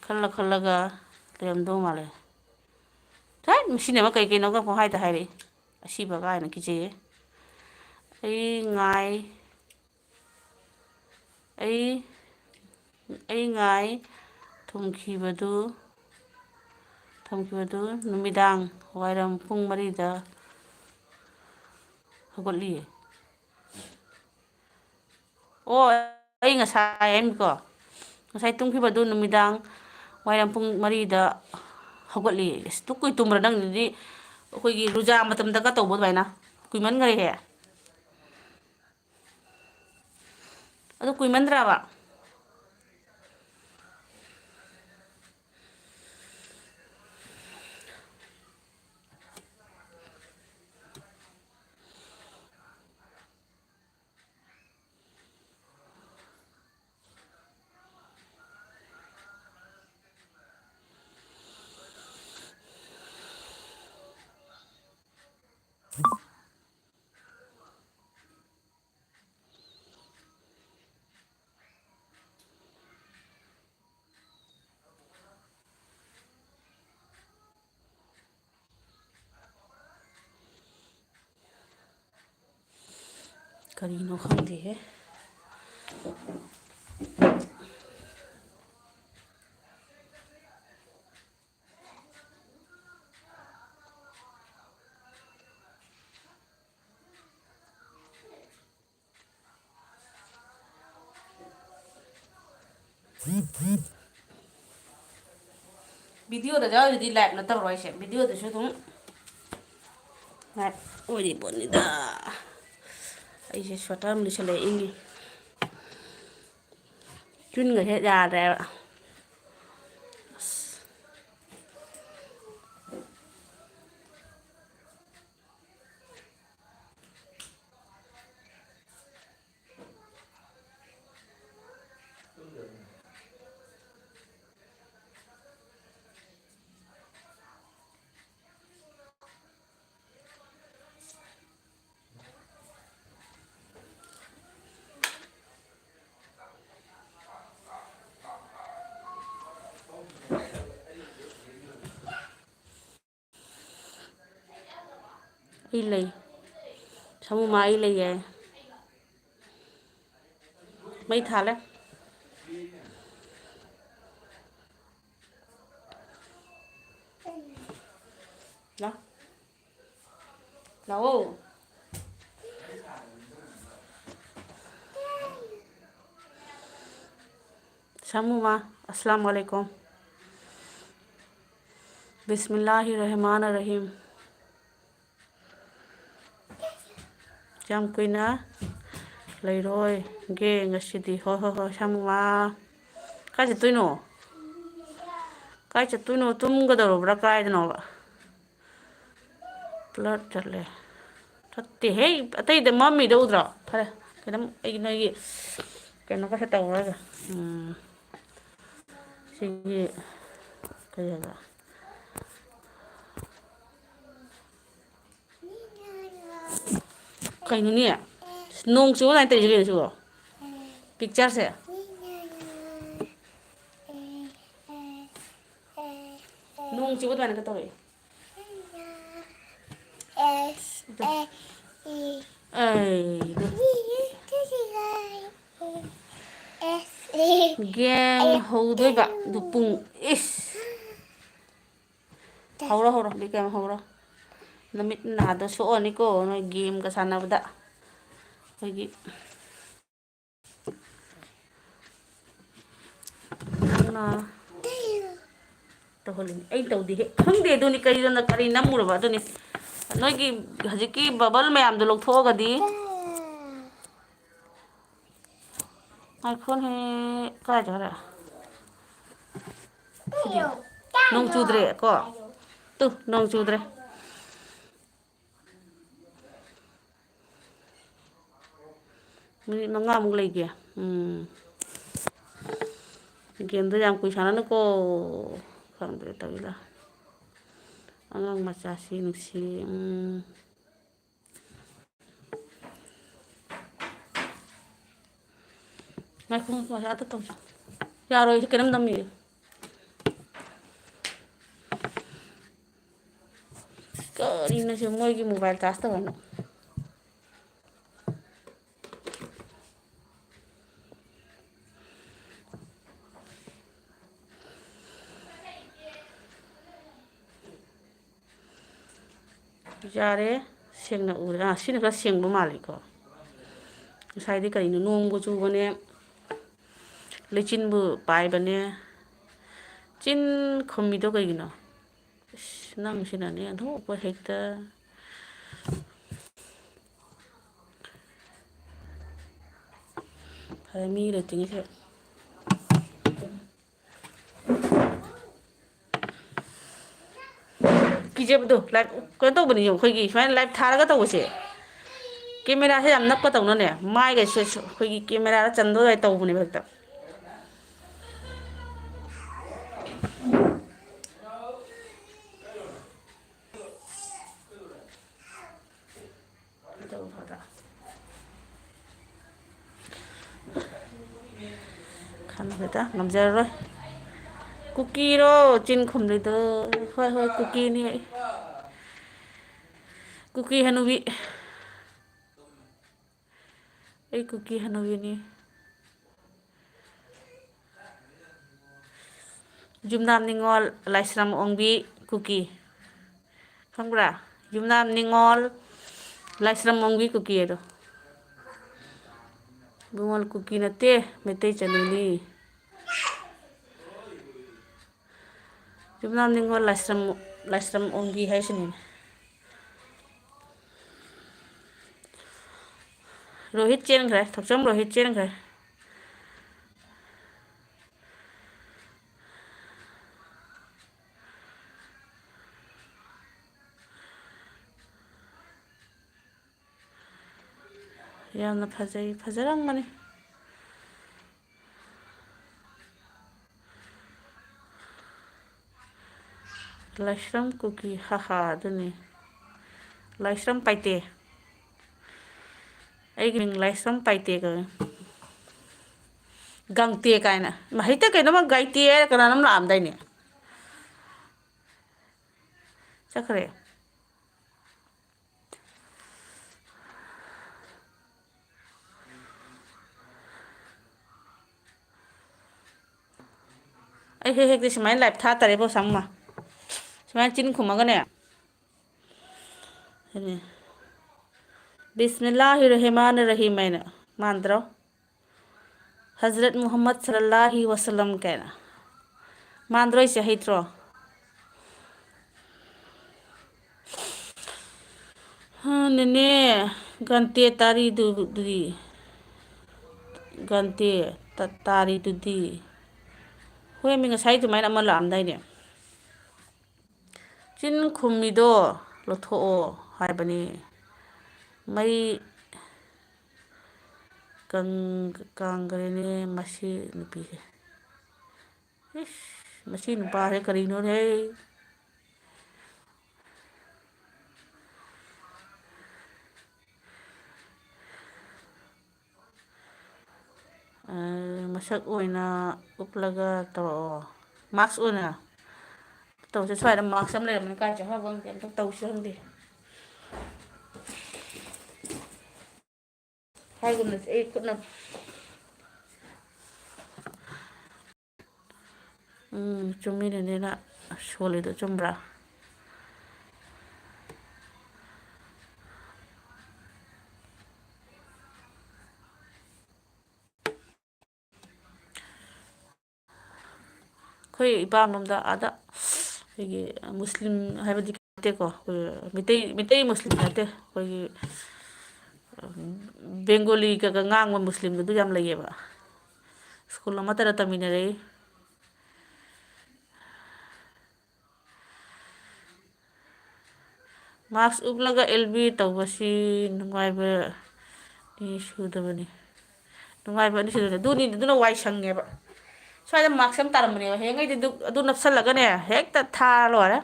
ꯈꯜꯂ ꯈꯜꯂꯒ ꯂꯩꯔꯝꯗꯧ ꯃꯥꯜꯂꯦ꯫ ꯊꯠ, ꯃꯁꯤꯅ ꯑꯃ ꯀꯩ ꯀꯩꯅꯣꯒ ꯄꯪꯍꯥꯏꯗ ꯍꯥꯏꯔꯛꯏ꯫ ꯑꯁꯤꯕ ꯀꯥꯏꯅ ꯀꯤꯖꯩꯌꯦ꯫ ꯑꯩ ꯉꯥꯏ-, ꯑꯩ, ꯑꯩ ꯉꯥꯏ ꯊꯨꯝꯈꯤꯕꯗꯨ, ꯊꯨꯝꯈꯤꯕꯗꯨ ꯅꯨꯃꯤꯗꯥꯡ ꯋꯥꯏꯔꯝ ꯄꯨꯡ ꯃꯔꯤꯗ ꯍꯧꯒꯠꯂꯤꯌꯦ꯫ ꯑꯣ, ꯑꯩ ꯉꯁꯥꯏ ꯍꯥꯏꯔꯝꯃꯤꯀꯣ, ꯉꯁꯥꯏ ꯇꯨꯝꯈꯤꯕꯗꯨ ꯅꯨꯃꯤꯗꯥꯡ ꯋꯥꯏꯔꯝ ꯄꯨꯡ ꯃꯔꯤꯗ ꯍꯧꯒꯠꯂꯤ꯫ ꯑꯁ, ꯗꯨꯛ ꯀꯨꯏ ꯇꯨꯝꯕ꯭ꯔꯥ ꯅꯪꯗꯨꯗꯤ? ꯑꯩꯈꯣꯏꯒꯤ ꯔꯨꯖꯥ ꯃꯇꯝꯗꯒ ꯇꯧꯕ ꯑꯗꯨꯃꯥꯏꯅ ꯀꯨꯏꯃꯟꯈꯔꯦꯍꯦ꯫ ꯑꯗꯨ ꯀꯨꯏꯃꯟꯗ꯭ꯔꯕ? ꯀꯔꯤꯅꯣ ꯈꯪꯗꯦꯍꯦ꯫ Video ꯗ ꯌꯥꯎꯔꯤꯗꯤ live ꯅꯠꯇꯕ꯭ꯔꯣ ꯑꯩꯁꯦ? Video ꯗꯁꯨ ꯑꯗꯨꯝ live ꯑꯣꯏꯔꯤ ꯄꯣꯠꯅꯤꯗ꯫ ꯑꯩꯁꯦ sweater ꯑꯃ ꯂꯤꯠꯁꯜꯂꯛꯑꯦ, ꯏꯪꯉꯤ꯫ ꯆꯤꯟꯒꯁꯦ ꯌꯥꯗ꯭ꯔꯦꯕ꯫ ꯑꯁ꯫ ꯑꯩ ꯂꯩ꯫ ꯁꯥꯃꯨꯃꯥ ꯑꯩ ꯂꯩꯌꯦ꯫ ꯃꯩ ꯊꯥꯜꯂꯦ꯫ ꯂꯥꯎ꯫ ꯂꯥꯛꯑꯣ꯫ ꯁꯥꯃꯨꯃ, ꯑꯁꯂꯥꯃꯨ ꯑꯂꯩꯀꯨꯝ꯫ ꯕꯤꯁꯃꯤꯜꯂꯥꯍꯤ ꯔꯍꯃꯥꯟ ꯔꯍꯤꯝ꯫ ꯌꯥꯝ ꯀꯨꯏꯅ ꯂꯩꯔꯣꯏꯒꯦ ꯉꯁꯤꯗꯤ꯫ ꯍꯣꯏ, ꯍꯣꯏ, ꯍꯣꯏ, ꯁꯥꯃꯨꯃ꯫ ꯀꯥꯏ ꯆꯠꯇꯣꯏꯅꯣ? ꯀꯥꯏ ꯆꯠꯇꯣꯏꯅꯣ? ꯇꯨꯝꯒꯗꯧꯔꯕ꯭ꯔꯥ? ꯀꯥꯏꯗꯅꯣꯕ? ꯐ꯭ꯂꯔꯠ ꯆꯠꯂꯦ꯫ ꯆꯠꯇꯦꯍꯦ, ꯑꯇꯩꯗ ꯃꯝꯃꯤꯗꯣ ꯎꯗ꯭ꯔꯣ? ꯐꯔꯦ, ꯀꯩꯅꯣꯝ ꯑꯩꯒꯤ ꯅꯣꯏꯒꯤ ꯀꯩꯅꯣꯒꯁꯦ ꯇꯧꯔꯒ, ꯎꯝ, ꯁꯤꯒꯤ ꯀꯩ ꯍꯥꯏꯕ? ꯀꯩꯅꯣꯅꯦ? ꯅꯣꯡ ꯆꯨꯕ ꯑꯗꯨꯃꯥꯏꯅ ꯇꯧꯔꯤꯁꯦ ꯀꯩꯅꯣ ꯁꯤꯕꯣ? ꯄꯤꯛꯆꯔꯁꯦ? ꯅꯣꯡ ꯆꯨꯕ ꯑꯗꯨꯃꯥꯏꯅꯒ ꯇꯧꯔꯛꯑꯦ꯫ ꯑꯩ꯫ ꯒꯦꯝ ꯍꯧꯗꯣꯏꯕ ꯑꯗꯨ ꯄꯨꯡ ꯏꯁ꯫ ꯍꯧꯔꯣ, ꯍꯧꯔꯣ, ꯕꯤꯀꯝ ꯍꯧꯔꯣ꯫ ꯅꯃꯤꯠ ꯅꯥꯗꯣ ꯁꯣꯛꯑꯅꯤꯀꯣ, ꯅꯣꯏ ꯒꯦꯝꯒ ꯁꯥꯟꯅꯕꯗ꯫ ꯑꯩꯈꯣꯏꯒꯤ ꯅꯥ-, ꯇꯧꯍꯜꯂꯤꯅꯤ꯫ ꯑꯩ ꯇꯧꯗꯦꯍꯦ꯫ ꯈꯪꯗꯦ ꯑꯗꯨꯅꯤ ꯀꯔꯤꯅꯣ, ꯀꯔꯤ ꯅꯝꯃꯨꯔꯕ ꯑꯗꯨꯅꯤ꯫ ꯅꯣꯏꯒꯤ ꯍꯧꯖꯤꯛꯀꯤ ꯕꯕꯜ ꯃꯌꯥꯝꯗꯣ ꯂꯧꯊꯣꯛꯑꯒꯗꯤ ꯉꯥꯏꯈꯣꯅꯦ, ꯀꯥꯏ ꯆꯠꯈ꯭ꯔꯦ? ꯁꯤꯗꯤ ꯅꯣꯡ ꯆꯨꯗ꯭ꯔꯦ ꯀꯣ? ꯇꯨ, ꯅꯣꯡ ꯆꯨꯗ꯭ꯔꯦ꯫ ꯃꯤꯅꯤꯠ ꯃꯉꯥꯃꯨꯛ ꯂꯩꯒꯦ꯫ ꯎꯝ꯫ ꯒꯦꯝꯗꯣ ꯌꯥꯝ ꯀꯨꯏ ꯁꯥꯟꯅꯅꯨꯀꯣ꯫ ꯈꯪꯗ꯭ꯔꯦ ꯇꯧꯔꯤꯗ꯫ ꯑꯉꯥꯡ ꯃꯆꯥꯁꯤ ꯅꯨꯡꯁꯤ꯫ ꯎꯝ꯫ ꯉꯥꯏꯈꯣ, ꯉꯥꯏꯈꯣ, ꯑꯗꯨ ꯇꯧꯁꯤ꯫ ꯌꯥꯔꯣꯏ, ꯁꯤ ꯀꯩꯅꯣꯝ ꯅꯝꯃꯤꯌꯦ꯫ ꯀꯔꯤꯅꯣ ꯁꯤ ꯃꯣꯏꯒꯤ mobile charge ꯇꯧꯍꯟꯅꯣ꯫ ꯌꯥꯔꯦ, ꯁꯦꯡꯅ ꯎꯔꯦ꯫ ꯑꯥ, ꯁꯤꯅ ꯈꯔ ꯁꯦꯡꯕ ꯃꯥꯜꯂꯤꯀꯣ꯫ ꯉꯁꯥꯏꯗꯤ ꯀꯔꯤꯅꯣ, ꯅꯣꯡꯒ ꯆꯨꯕꯅꯦ, ꯂꯩꯆꯤꯟꯕꯨ ꯄꯥꯏꯕꯅꯦ꯫ ꯆꯤꯟ ꯈꯨꯝꯃꯤꯗꯣ ꯀꯩꯒꯤꯅꯣ? ꯏꯁ, ꯅꯪꯁꯤꯅꯅꯦ ꯑꯣꯟꯊꯣꯛꯄ ꯍꯦꯛꯇ꯫ ꯐꯔꯦ, ꯃꯤ ꯂꯩꯇ꯭ꯔꯤꯉꯩꯁꯤꯗ꯫ ꯀꯤꯖꯕꯗꯣ, live ꯀꯩꯅꯣ ꯇꯧꯕꯅꯤ, ꯑꯩꯈꯣꯏꯒꯤ ꯁꯨꯃꯥꯏꯅ live ꯊꯥꯔꯒ ꯇꯧꯕꯁꯦ꯫ Cameraꯁꯦ ꯌꯥꯝ ꯅꯞꯀ ꯇꯧꯅꯅꯦ, ꯃꯥꯏꯒꯁꯦ ꯁꯨ-, ꯑꯩꯈꯣꯏꯒꯤ cameraꯗ ꯆꯟꯗꯣꯏ ꯇꯧꯕꯅꯦꯕ ꯍꯦꯛꯇ꯫ ꯈꯪꯗꯦꯗ, ꯉꯝꯖꯔꯔꯣꯏ꯫ ꯀꯨꯀꯤꯔꯣ ꯆꯤꯟ ꯈꯨꯝꯂꯤꯗꯣ? ꯍꯣꯏ, ꯍꯣꯏ, ꯀꯨꯀꯤꯅꯤ ꯑꯩ꯫ ꯀꯨꯀꯤ ꯍꯅꯨꯕꯤ꯫ ꯑꯩ ꯀꯨꯀꯤ ꯍꯅꯨꯕꯤꯅꯤ꯫ ꯌꯨꯝꯅꯥꯝ ꯅꯤꯉꯣꯜ ꯂꯥꯏꯁ꯭ꯔꯝ ꯑꯣꯡꯕꯤ ꯀꯨꯀꯤ꯫ ꯈꯪꯕ꯭ꯔꯥ? ꯌꯨꯝꯅꯥꯝ ꯅꯤꯉꯣꯜ ꯂꯥꯏꯁ꯭ꯔꯝ ꯑꯣꯡꯕꯤ ꯀꯨꯀꯤ ꯑꯗꯣ꯫ ꯅꯤꯉꯣꯜ ꯀꯨꯀꯤ ꯅꯠꯇꯦ, ꯃꯩꯇꯩ ꯆꯅꯨꯅꯤ꯫ ꯌꯨꯝꯅꯥꯝ ꯅꯤꯉꯣꯜ ꯂꯥꯏꯁ꯭ꯔꯝ, ꯂꯥꯏꯁ꯭ꯔꯝ ꯑꯣꯡꯕꯤ ꯍꯥꯏꯁꯤꯅꯤ꯫ ꯔꯣꯍꯤꯠ ꯆꯦꯟꯈ꯭ꯔꯦ, ꯊꯣꯛꯆꯝ ꯔꯣꯍꯤꯠ ꯆꯦꯟꯈ꯭ꯔꯦ꯫ ꯌꯥꯝꯅ ꯐꯖꯩ, ꯐꯖꯔꯝꯒꯅꯤ꯫ ꯂꯥꯏꯁ꯭ꯔꯝ ꯀꯨꯀꯤ, ꯍꯥ ꯍꯥ, ꯑꯗꯨꯅꯤ꯫ ꯂꯥꯏꯁ꯭ꯔꯝ ꯄꯥꯏꯇꯦ꯫ ꯑꯩꯒꯤ ꯃꯤꯡ ꯂꯥꯏꯁ꯭ꯔꯝ ꯄꯥꯏꯇꯦ ꯀꯧꯏ꯫ ꯒꯪꯇꯦ ꯀꯥꯏꯅ꯫ ꯃꯍꯩꯇ ꯀꯩꯅꯣꯝꯃ ꯒꯥꯏꯇꯦ ꯍꯥꯏꯔ ꯀꯅꯥꯅꯣꯝ ꯂꯥꯛꯑꯝꯗꯥꯏꯅꯦ꯫ ꯆꯠꯈ꯭ꯔꯦ꯫ ꯑꯩ ꯍꯦꯛ ꯍꯦꯛꯇꯤ ꯁꯨꯃꯥꯏꯅ live ꯊꯥ ꯇꯥꯔꯦꯕꯣ, ꯁꯝꯃ꯫ ꯁꯨꯃꯥꯏꯅ ꯆꯤꯟ ꯈꯨꯝꯃꯒꯅꯦ꯫ ꯑꯗꯨꯅꯦ꯫ ꯕꯤꯁꯃꯤꯜꯂꯥꯍꯤꯔ ꯔꯍꯃꯥꯅꯤꯔ ꯔꯍꯤꯝ ꯍꯥꯏꯅ ꯃꯥꯟꯗ꯭ꯔꯣ? ꯍꯖꯔꯠ ꯃꯨꯍꯝꯃꯗ ꯁꯜꯂꯜꯂꯥꯍꯤ ꯋꯥꯁꯂꯝ ꯀꯥꯏꯅ꯫ ꯃꯥꯟꯗ꯭ꯔꯣ ꯑꯩꯁꯦ ꯍꯩꯇ꯭ꯔꯣ? ꯍꯥ, ꯅꯦꯅꯦ, ꯒꯟꯇꯦ ꯇꯥꯔꯤꯗꯨꯗꯤ꯫ ꯒꯟꯇꯦ ꯇ-, ꯇꯥꯔꯤꯗꯨꯗꯤ꯫ ꯍꯣꯏ, ꯃꯤ ꯉꯁꯥꯏ ꯑꯗꯨꯃꯥꯏꯅ ꯑꯃ ꯂꯥꯛꯑꯝꯗꯥꯏꯅꯦ꯫ ꯆꯤꯟ ꯈꯨꯝꯃꯤꯗꯣ ꯂꯧꯊꯣꯛꯑꯣ ꯍꯥꯏꯕꯅꯤ꯫ ꯃꯩ ꯀꯪ-, ꯀꯪꯈ꯭ꯔꯦꯅꯦ ꯃꯁꯤ ꯅꯨꯄꯤꯁꯦ꯫ ꯏꯁ, ꯃꯁꯤ ꯅꯨꯄꯥꯁꯦ ꯀꯔꯤꯅꯣꯅꯦ? ꯑ, ꯃꯁꯛ ꯑꯣꯏꯅ ꯎꯞꯂꯒ ꯇꯧꯔꯛꯑꯣ꯫ ꯃꯥꯛꯁ ꯑꯣꯏꯅ ꯇꯧꯁꯦ꯫ ꯁ꯭ꯋꯥꯏꯗ ꯃꯥꯛꯁ ꯑꯃ ꯂꯩꯔꯝꯕꯅꯤ, ꯀꯥꯏ ꯆꯠꯈ꯭ꯔꯕ ꯈꯪꯗꯦ꯫ ꯑꯝꯇ ꯇꯧꯁꯤ ꯈꯪꯗꯦ꯫ ꯍꯥꯏꯒꯨꯝꯅ ꯑꯩ ꯈꯨꯠꯅ꯫ ꯎꯝ, ꯆꯨꯝꯃꯤꯅꯦꯅꯦ ꯅꯪ ꯁꯣꯜꯂꯤꯗꯣ, ꯆꯨꯝꯕ꯭ꯔꯥ? ꯑꯩꯈꯣꯏ ꯏꯄꯥꯝꯂꯣꯝꯗ ꯑꯥꯗ ꯑꯩꯈꯣꯏꯒꯤ ꯃꯨꯁꯂꯤꯝ ꯍꯥꯏꯕꯗꯤ ꯅꯠꯇꯦꯀꯣ, ꯑꯩꯈꯣꯏ ꯃꯤꯇꯩ, ꯃꯤꯇꯩ ꯃꯨꯁꯂꯤꯝ ꯅꯠꯇꯦ, ꯑꯩꯈꯣꯏꯒꯤ ꯕꯦꯡꯒꯣꯂꯤꯒ ꯉꯥꯡꯕ ꯃꯨꯁꯂꯤꯝꯒꯗꯨ ꯌꯥꯝ ꯂꯩꯌꯦꯕ꯫ ꯁ꯭ꯀꯨꯜ ꯑꯃꯠꯇꯗ ꯇꯝꯃꯤꯟꯅꯔꯛꯏ꯫ ꯃꯥꯛꯁ ꯎꯞꯂꯒ ꯑꯦꯜ ꯕꯤ ꯇꯧꯕꯁꯤ ꯅꯨꯡꯉꯥꯏꯕ ꯑꯅꯤ ꯁꯨꯗꯕꯅꯤ꯫ ꯅꯨꯡꯉꯥꯏꯕ ꯑꯅꯤ ꯁꯨꯗꯕꯅꯤ꯫ ꯑꯗꯨꯅꯤ, ꯑꯗꯨꯅ ꯋꯥꯏ ꯁꯪꯉꯦꯕ꯫ ꯁ꯭ꯋꯥꯏꯗ ꯃꯥꯛꯁ ꯑꯃ ꯇꯥꯔꯝꯕꯅꯦꯕ꯫ ꯍꯌꯦꯡꯈꯩꯗꯤ ꯑꯗꯨ, ꯑꯗꯨ ꯅꯞꯁꯜꯂꯒꯅꯦ, ꯍꯦꯛꯇ ꯊꯥꯔ ꯂꯣꯏꯔꯦ꯫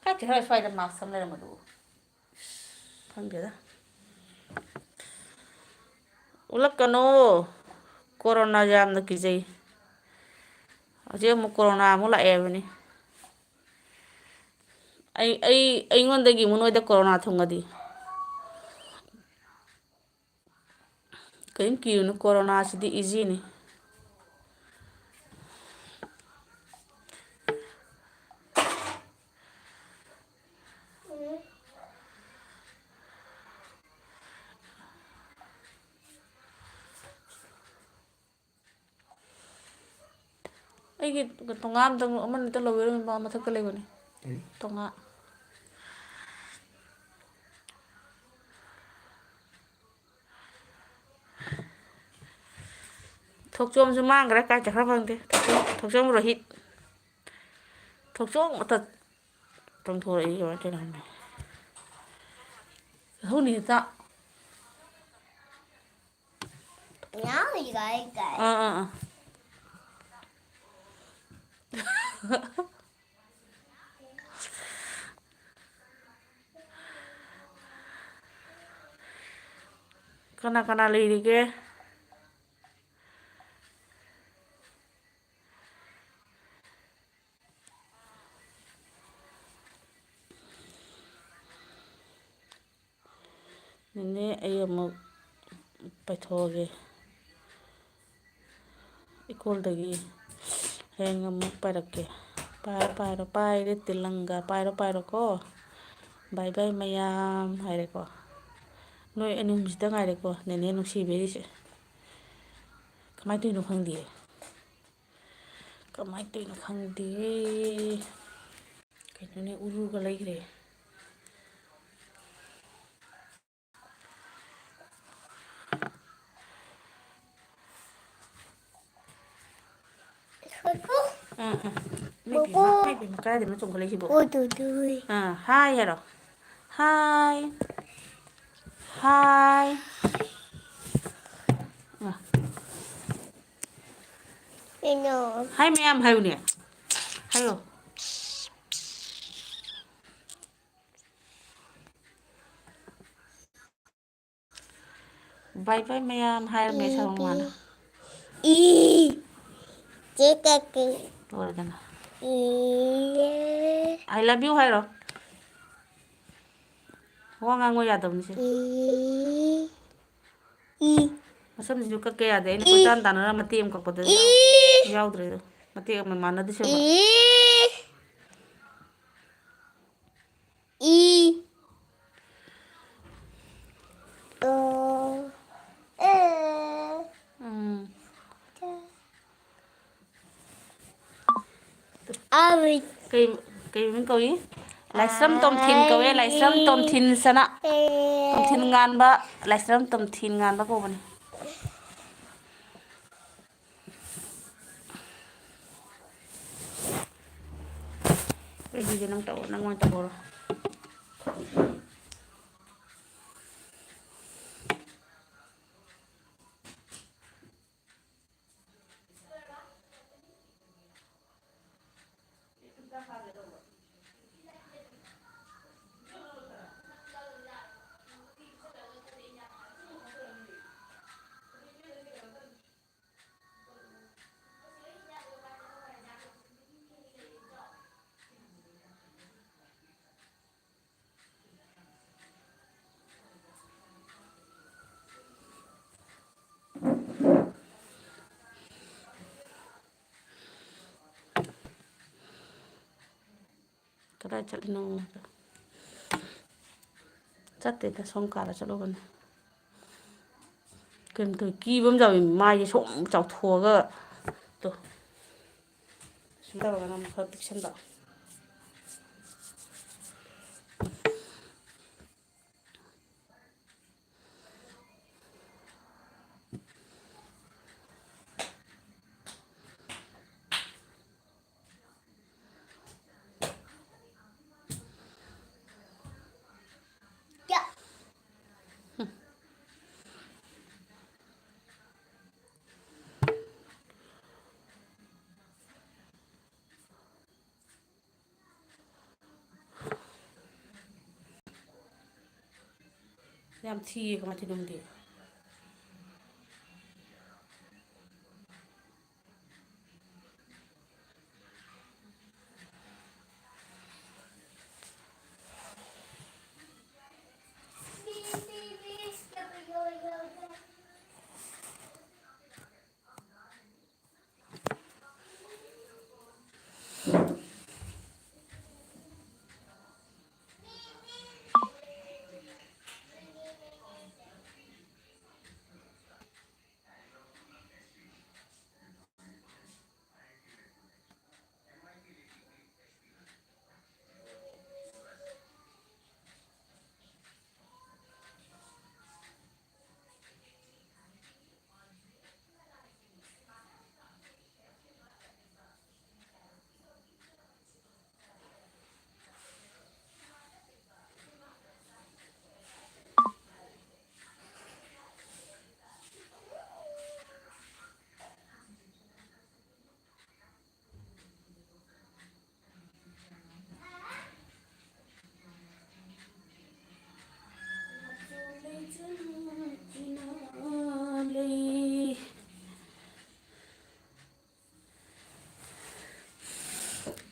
ꯀꯥꯏ ꯆꯠꯈ꯭ꯔꯦ ꯁ꯭ꯋꯥꯏꯗ ꯃꯥꯛꯁ ꯑꯃ ꯂꯩꯔꯝꯕꯗꯨꯕꯨ? ꯈꯪꯗꯦꯗ꯫ ꯎꯠꯂꯛꯀꯅꯣ꯫ ꯀꯣꯔꯣꯅꯥ ꯌꯥꯝꯅ ꯀꯤꯖꯩ꯫ ꯍꯧꯖꯤꯛ ꯑꯃꯨꯛ ꯀꯣꯔꯣꯅꯥ ꯑꯃꯨꯛ ꯂꯥꯛꯑꯦ ꯍꯥꯏꯕꯅꯤ꯫ ꯑꯩ, ꯑꯩ, ꯑꯩꯉꯣꯟꯗꯒꯤ ꯑꯃꯨꯛ ꯅꯣꯏꯗ ꯀꯣꯔꯣꯅꯥ ꯊꯨꯡꯉꯗꯤ? ꯀꯔꯤꯝ ꯀꯤꯔꯨꯅꯨ, ꯀꯣꯔꯣꯅꯥꯁꯤꯗꯤ ꯏꯖꯤꯅꯤ꯫ ꯑꯩꯒꯤ ꯇꯣꯉꯥꯟ ꯑꯝꯇꯪ, ꯑꯃꯅꯤꯇ ꯂꯧꯒꯦꯔꯣ, ꯃꯊꯛꯇ ꯂꯩꯕꯅꯦ꯫ ꯎꯝ꯫ ꯇꯣꯉꯥꯟ꯫ ꯊꯣꯛꯆꯣꯝꯁꯨ ꯃꯥꯡꯈ꯭ꯔꯦ, ꯀꯥꯏ ꯆꯠꯈ꯭ꯔ ꯈꯪꯗꯦ꯫ ꯊꯣꯛꯆꯣꯝ, ꯊꯣꯛꯆꯣꯝ ꯔꯣꯍꯤꯠ꯫ ꯊꯣꯛꯆꯣꯝ ꯑꯇ ꯇꯣꯡꯊꯣꯔꯛꯏ ꯀꯃꯥꯏꯅ ꯇꯧꯔꯤꯅꯣ ꯈꯪꯗꯦ꯫ ꯍꯧꯅꯤ ꯆꯥꯛ꯫ Now you gotta go. ꯑꯥ, ꯑꯥ, ꯑꯥ꯫ ꯀꯅꯥ ꯀꯅꯥ ꯂꯩꯔꯤꯒꯦ? ꯅꯦꯅꯦ, ꯑꯩ ꯑꯃꯨꯛ ꯄꯥꯏꯊꯣꯛꯑꯒꯦ꯫ ꯏꯀꯣꯜꯗꯒꯤ ꯍꯌꯦꯡ ꯑꯃꯨꯛ ꯄꯥꯏꯔꯛꯀꯦ꯫ ꯄꯥꯏꯔꯣ, ꯄꯥꯏꯔꯣ, ꯄꯥꯏꯔꯦ ꯇꯤꯂꯪꯒ꯫ ꯄꯥꯏꯔꯣ, ꯄꯥꯏꯔꯣꯀꯣ꯫ Bye bye ꯃꯌꯥꯝ ꯍꯥꯏꯔꯦꯀꯣ꯫ ꯅꯣꯏ ꯑꯅꯤ ꯑꯍꯨꯝꯁꯤꯗ ꯉꯥꯏꯔꯦꯀꯣ ꯅꯦꯅꯦ ꯅꯨꯡꯁꯤꯕꯤꯔꯤꯁꯦ꯫ ꯀꯃꯥꯏꯅ ꯇꯧꯔꯤꯅꯣ ꯈꯪꯗꯤꯌꯦ꯫ ꯀꯃꯥꯏꯅ ꯇꯧꯔꯤꯅꯣ ꯈꯪꯗꯦ꯫ ꯀꯩꯅꯣꯅꯦ, ꯎꯔꯨꯒ ꯂꯩꯈ꯭ꯔꯦ꯫ ꯑꯥ, ꯑꯥ꯫ ꯏꯃꯥꯏ ꯄꯦꯝꯃ, ꯏꯃꯥꯏ ꯄꯦꯝꯃ, ꯀꯗꯥꯏꯗꯅꯣ ꯆꯣꯡꯈꯠꯂꯛꯏꯁꯤꯕꯣ? ꯑꯥ, hi ꯍꯥꯏꯔꯣ꯫ Hi꯫ Hi꯫ ꯑꯥ꯫ Hi ꯃꯌꯥꯝ ꯍꯥꯏꯌꯨꯅꯦ꯫ ꯍꯥꯏꯌꯣ꯫ Bye bye ꯃꯌꯥꯝ ꯍꯥꯏꯔꯝꯃꯦ ꯁꯥꯔꯣꯡ ꯃꯥꯅ꯫ ꯏ꯫ ꯆꯦ ꯀꯛꯀꯦ꯫ ꯂꯣꯏꯔꯦꯗꯅ꯫ ꯏ꯫ I love you ꯍꯥꯏꯔꯣ꯫ ꯋꯥ ꯉꯥꯡꯕ ꯌꯥꯗꯕꯅꯤ ꯁꯦ꯫ ꯏ꯫ ꯏ꯫ ꯃꯁꯝꯁꯤꯁꯨ ꯀꯛꯀꯦ ꯌꯥꯗꯦ꯫ ꯑꯩꯅ ꯏ꯫ ꯀꯣꯏꯇꯥꯟ ꯇꯥꯟꯅꯔ ꯃꯇꯦꯛ ꯑꯃ ꯀꯛꯄꯗ ꯏ꯫ ꯌꯥꯎꯗ꯭ꯔꯦ ꯑꯗꯣ꯫ ꯃꯇꯦꯛ ꯑꯃ ꯃꯥꯟꯅꯗꯦ ꯁꯦ꯫ ꯏ꯫ ꯏ꯫ ꯑꯣ꯫ ꯑꯦ꯫ ꯎꯝ꯫ ꯑꯩ ꯀꯩ, ꯀꯩ ꯃꯃꯤꯡ ꯀꯧꯏ? ꯂꯥꯏꯁ꯭ꯔꯝ ꯇꯣꯝꯊꯤꯟ ꯀꯧꯋꯦ, ꯂꯥꯏꯁ꯭ꯔꯝ ꯇꯣꯝꯊꯤꯟ ꯆꯅ꯫ ꯇꯣꯝꯊꯤꯟ ꯉꯥꯟꯕ, ꯂꯥꯏꯁ꯭ꯔꯝ ꯇꯣꯝꯊꯤꯟ ꯉꯥꯟꯕ ꯀꯧꯕꯅꯤ꯫ ꯑꯩꯒꯤꯁꯦ ꯅꯪ ꯇꯧꯔꯣ, ꯅꯪ ꯑꯣꯏꯅ ꯇꯧꯍꯧꯔꯣ꯫ ꯀꯗꯥꯏ ꯆꯠꯂꯤꯅꯣ? ꯆꯠꯇꯦꯗ, ꯁꯣꯝ ꯀꯥꯗ ꯆꯠꯂꯨꯕꯅꯦ꯫ ꯀꯩꯅꯣ ꯇꯧꯋꯤ, ꯀꯤꯕ ꯑꯃ ꯌꯥꯎꯋꯤ, ꯃꯥꯏꯁꯦ ꯁꯨꯝ ꯆꯥꯎꯊꯣꯛꯑꯒ꯫ ꯇꯣ꯫ ꯁꯨꯝ ꯇꯧꯔꯒꯅ ꯑꯃꯨꯛ ꯈꯔ ꯄꯤꯛꯁꯟꯕ꯫ ꯌꯥꯝ ꯊꯤꯌꯦ, ꯀꯃꯥꯏ ꯇꯧꯔꯤꯅꯣ ꯈꯪꯗꯦ꯫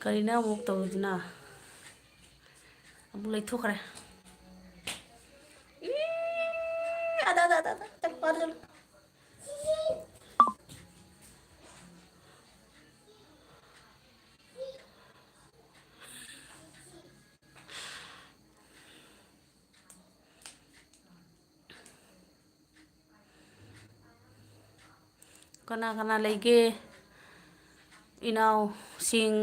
ꯀꯔꯤꯅꯣ ꯑꯃꯨꯛ ꯇꯧꯔꯤꯗꯨꯅ? ꯑꯃꯨꯛ ꯂꯩꯊꯣꯛꯈ꯭ꯔꯦ꯫ ꯏ, ꯑꯗ, ꯑꯗ, ꯑꯗ, ꯑꯗ, ꯆꯠꯂꯨ, ꯑꯗ ꯆꯠꯂꯨ꯫ ꯀꯅꯥ ꯀꯅꯥ ꯂꯩꯒꯦ? ꯏꯅꯥꯎꯁꯤꯡ,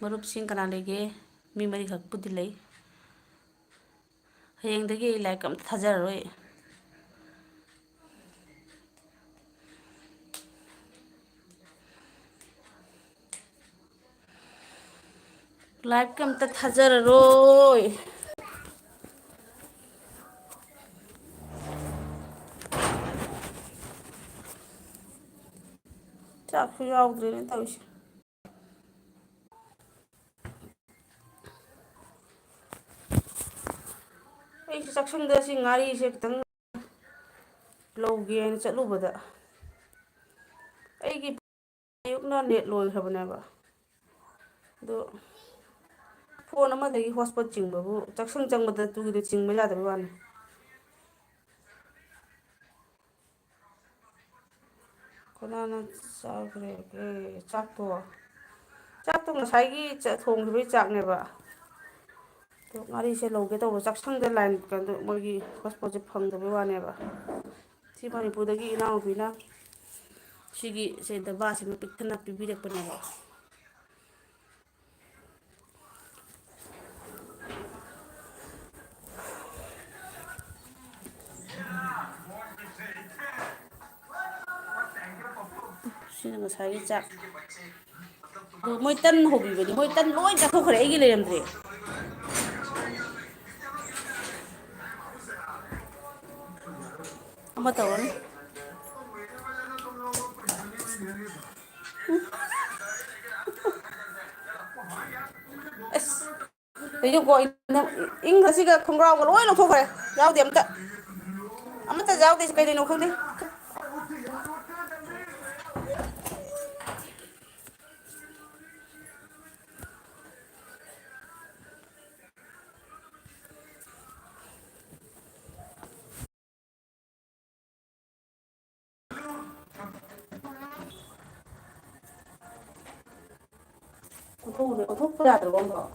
ꯃꯔꯨꯞꯁꯤꯡ ꯀꯅꯥ ꯂꯩꯒꯦ? ꯃꯤ ꯃꯔꯤꯈꯛꯄꯨꯗꯤ ꯂꯩ꯫ ꯍꯌꯦꯡꯗꯒꯤ ꯑꯩ ꯂꯥꯏꯔꯤꯛ ꯑꯝꯇ ꯊꯥꯖꯔꯔꯣꯏ꯫ ꯂꯥꯏꯔꯤꯛꯀ ꯑꯝꯇ ꯊꯥꯖꯔꯔꯣꯏ꯫ ꯆꯥꯛꯁꯨ ꯌꯥꯎꯗ꯭ꯔꯦꯅꯦ ꯇꯧꯔꯤꯁꯦ꯫ ꯑꯩꯁꯦ ꯆꯥꯛꯁꯪꯗ ꯁꯤ ꯉꯥꯔꯤꯁꯦ ꯈꯤꯇꯪ ꯂꯧꯒꯦꯅ ꯆꯠꯂꯨꯕꯗ, ꯑꯩꯒꯤ ꯑꯌꯨꯛꯅ ꯅꯦꯠ ꯂꯣꯏꯈ꯭ꯔꯕꯅꯦꯕ꯫ ꯑꯗꯣ ꯐꯣꯟ ꯑꯃꯗꯒꯤ ꯍꯣꯠꯁꯄꯣꯠ ꯆꯤꯡꯕꯕꯨ, ꯆꯥꯛꯁꯪ ꯆꯪꯕꯗ ꯇꯨꯒꯤꯗ ꯆꯤꯡꯕ ꯌꯥꯗꯕꯩ ꯋꯥꯅꯤ꯫ ꯀꯅꯥꯅ ꯆꯥꯈ꯭ꯔꯦꯒꯦ ꯆꯥꯛꯇꯣ? ꯆꯥꯛꯇꯣ ꯉꯁꯥꯏꯒꯤ ꯆ-, ꯊꯣꯡꯈꯤꯕꯒꯤ ꯆꯥꯛꯅꯦꯕ꯫ ꯑꯗꯣ ꯉꯥꯔꯤꯁꯦ ꯂꯧꯒꯦ ꯇꯧꯕ, ꯆꯥꯛꯁꯪꯗ ꯂꯥꯏꯟ, ꯀꯩꯅꯣ, ꯃꯣꯏꯒꯤ ꯍꯣꯠꯁꯄꯣꯠꯁꯦ ꯐꯪꯗꯕꯩ ꯋꯥꯅꯦꯕ꯫ ꯁꯤ ꯃꯅꯤꯄꯨꯔꯗꯒꯤ ꯏꯅꯥꯎꯅꯨꯄꯤꯅ ꯁꯤꯒꯤ, ꯁꯦ, ꯗꯕꯥꯁꯤꯃ ꯄꯤꯛ ꯊꯟꯅ ꯄꯤꯕꯤꯔꯛꯄꯅꯦꯕ꯫ ꯁꯤꯅ ꯉꯁꯥꯏꯒꯤ ꯆꯥꯛ꯫ ꯑꯗꯣ ꯃꯣꯏ ꯇꯟ ꯍꯧꯕꯤꯕꯅꯤ, ꯃꯣꯏ ꯇꯟ ꯂꯣꯏ ꯆꯥꯊꯣꯛꯈ꯭ꯔꯦ, ꯑꯩꯒꯤ ꯂꯩꯔꯝꯗ꯭ꯔꯦ꯫ ꯑꯃ ꯇꯧꯔꯅꯤ꯫ ꯑꯁ, ꯀꯩꯅꯣꯀꯣ, ꯏꯪ-, ꯏꯪ-, ꯉꯁꯤꯒ ꯈꯣꯡꯒ꯭ꯔꯥꯎꯒ ꯂꯣꯏ ꯂꯧꯊꯣꯛꯈ꯭ꯔꯦ, ꯌꯥꯎꯗꯦ ꯑꯝꯇ꯫ ꯑꯃꯠꯇ ꯌꯥꯎꯗꯦ, ꯀꯩꯗꯩꯅꯣ ꯈꯪꯗꯦ꯫ ꯇꯧꯔꯦ, ꯑꯣꯟꯊꯣꯛꯄ ꯌꯥꯗ꯭ꯔꯕ ꯑꯃꯨꯛ?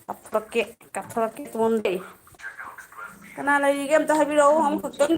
ꯀꯥꯞꯊꯣꯔꯛꯀꯦ, ꯀꯥꯞꯊꯣꯔꯛꯀꯦ, ꯇꯨꯝꯃꯝꯗꯦ꯫ ꯀꯅꯥ ꯂꯩꯔꯤꯒꯦ ꯑꯝꯇ ꯍꯥꯏꯕꯤꯔꯛꯑꯣ ꯑꯃꯈꯛꯇꯪ꯫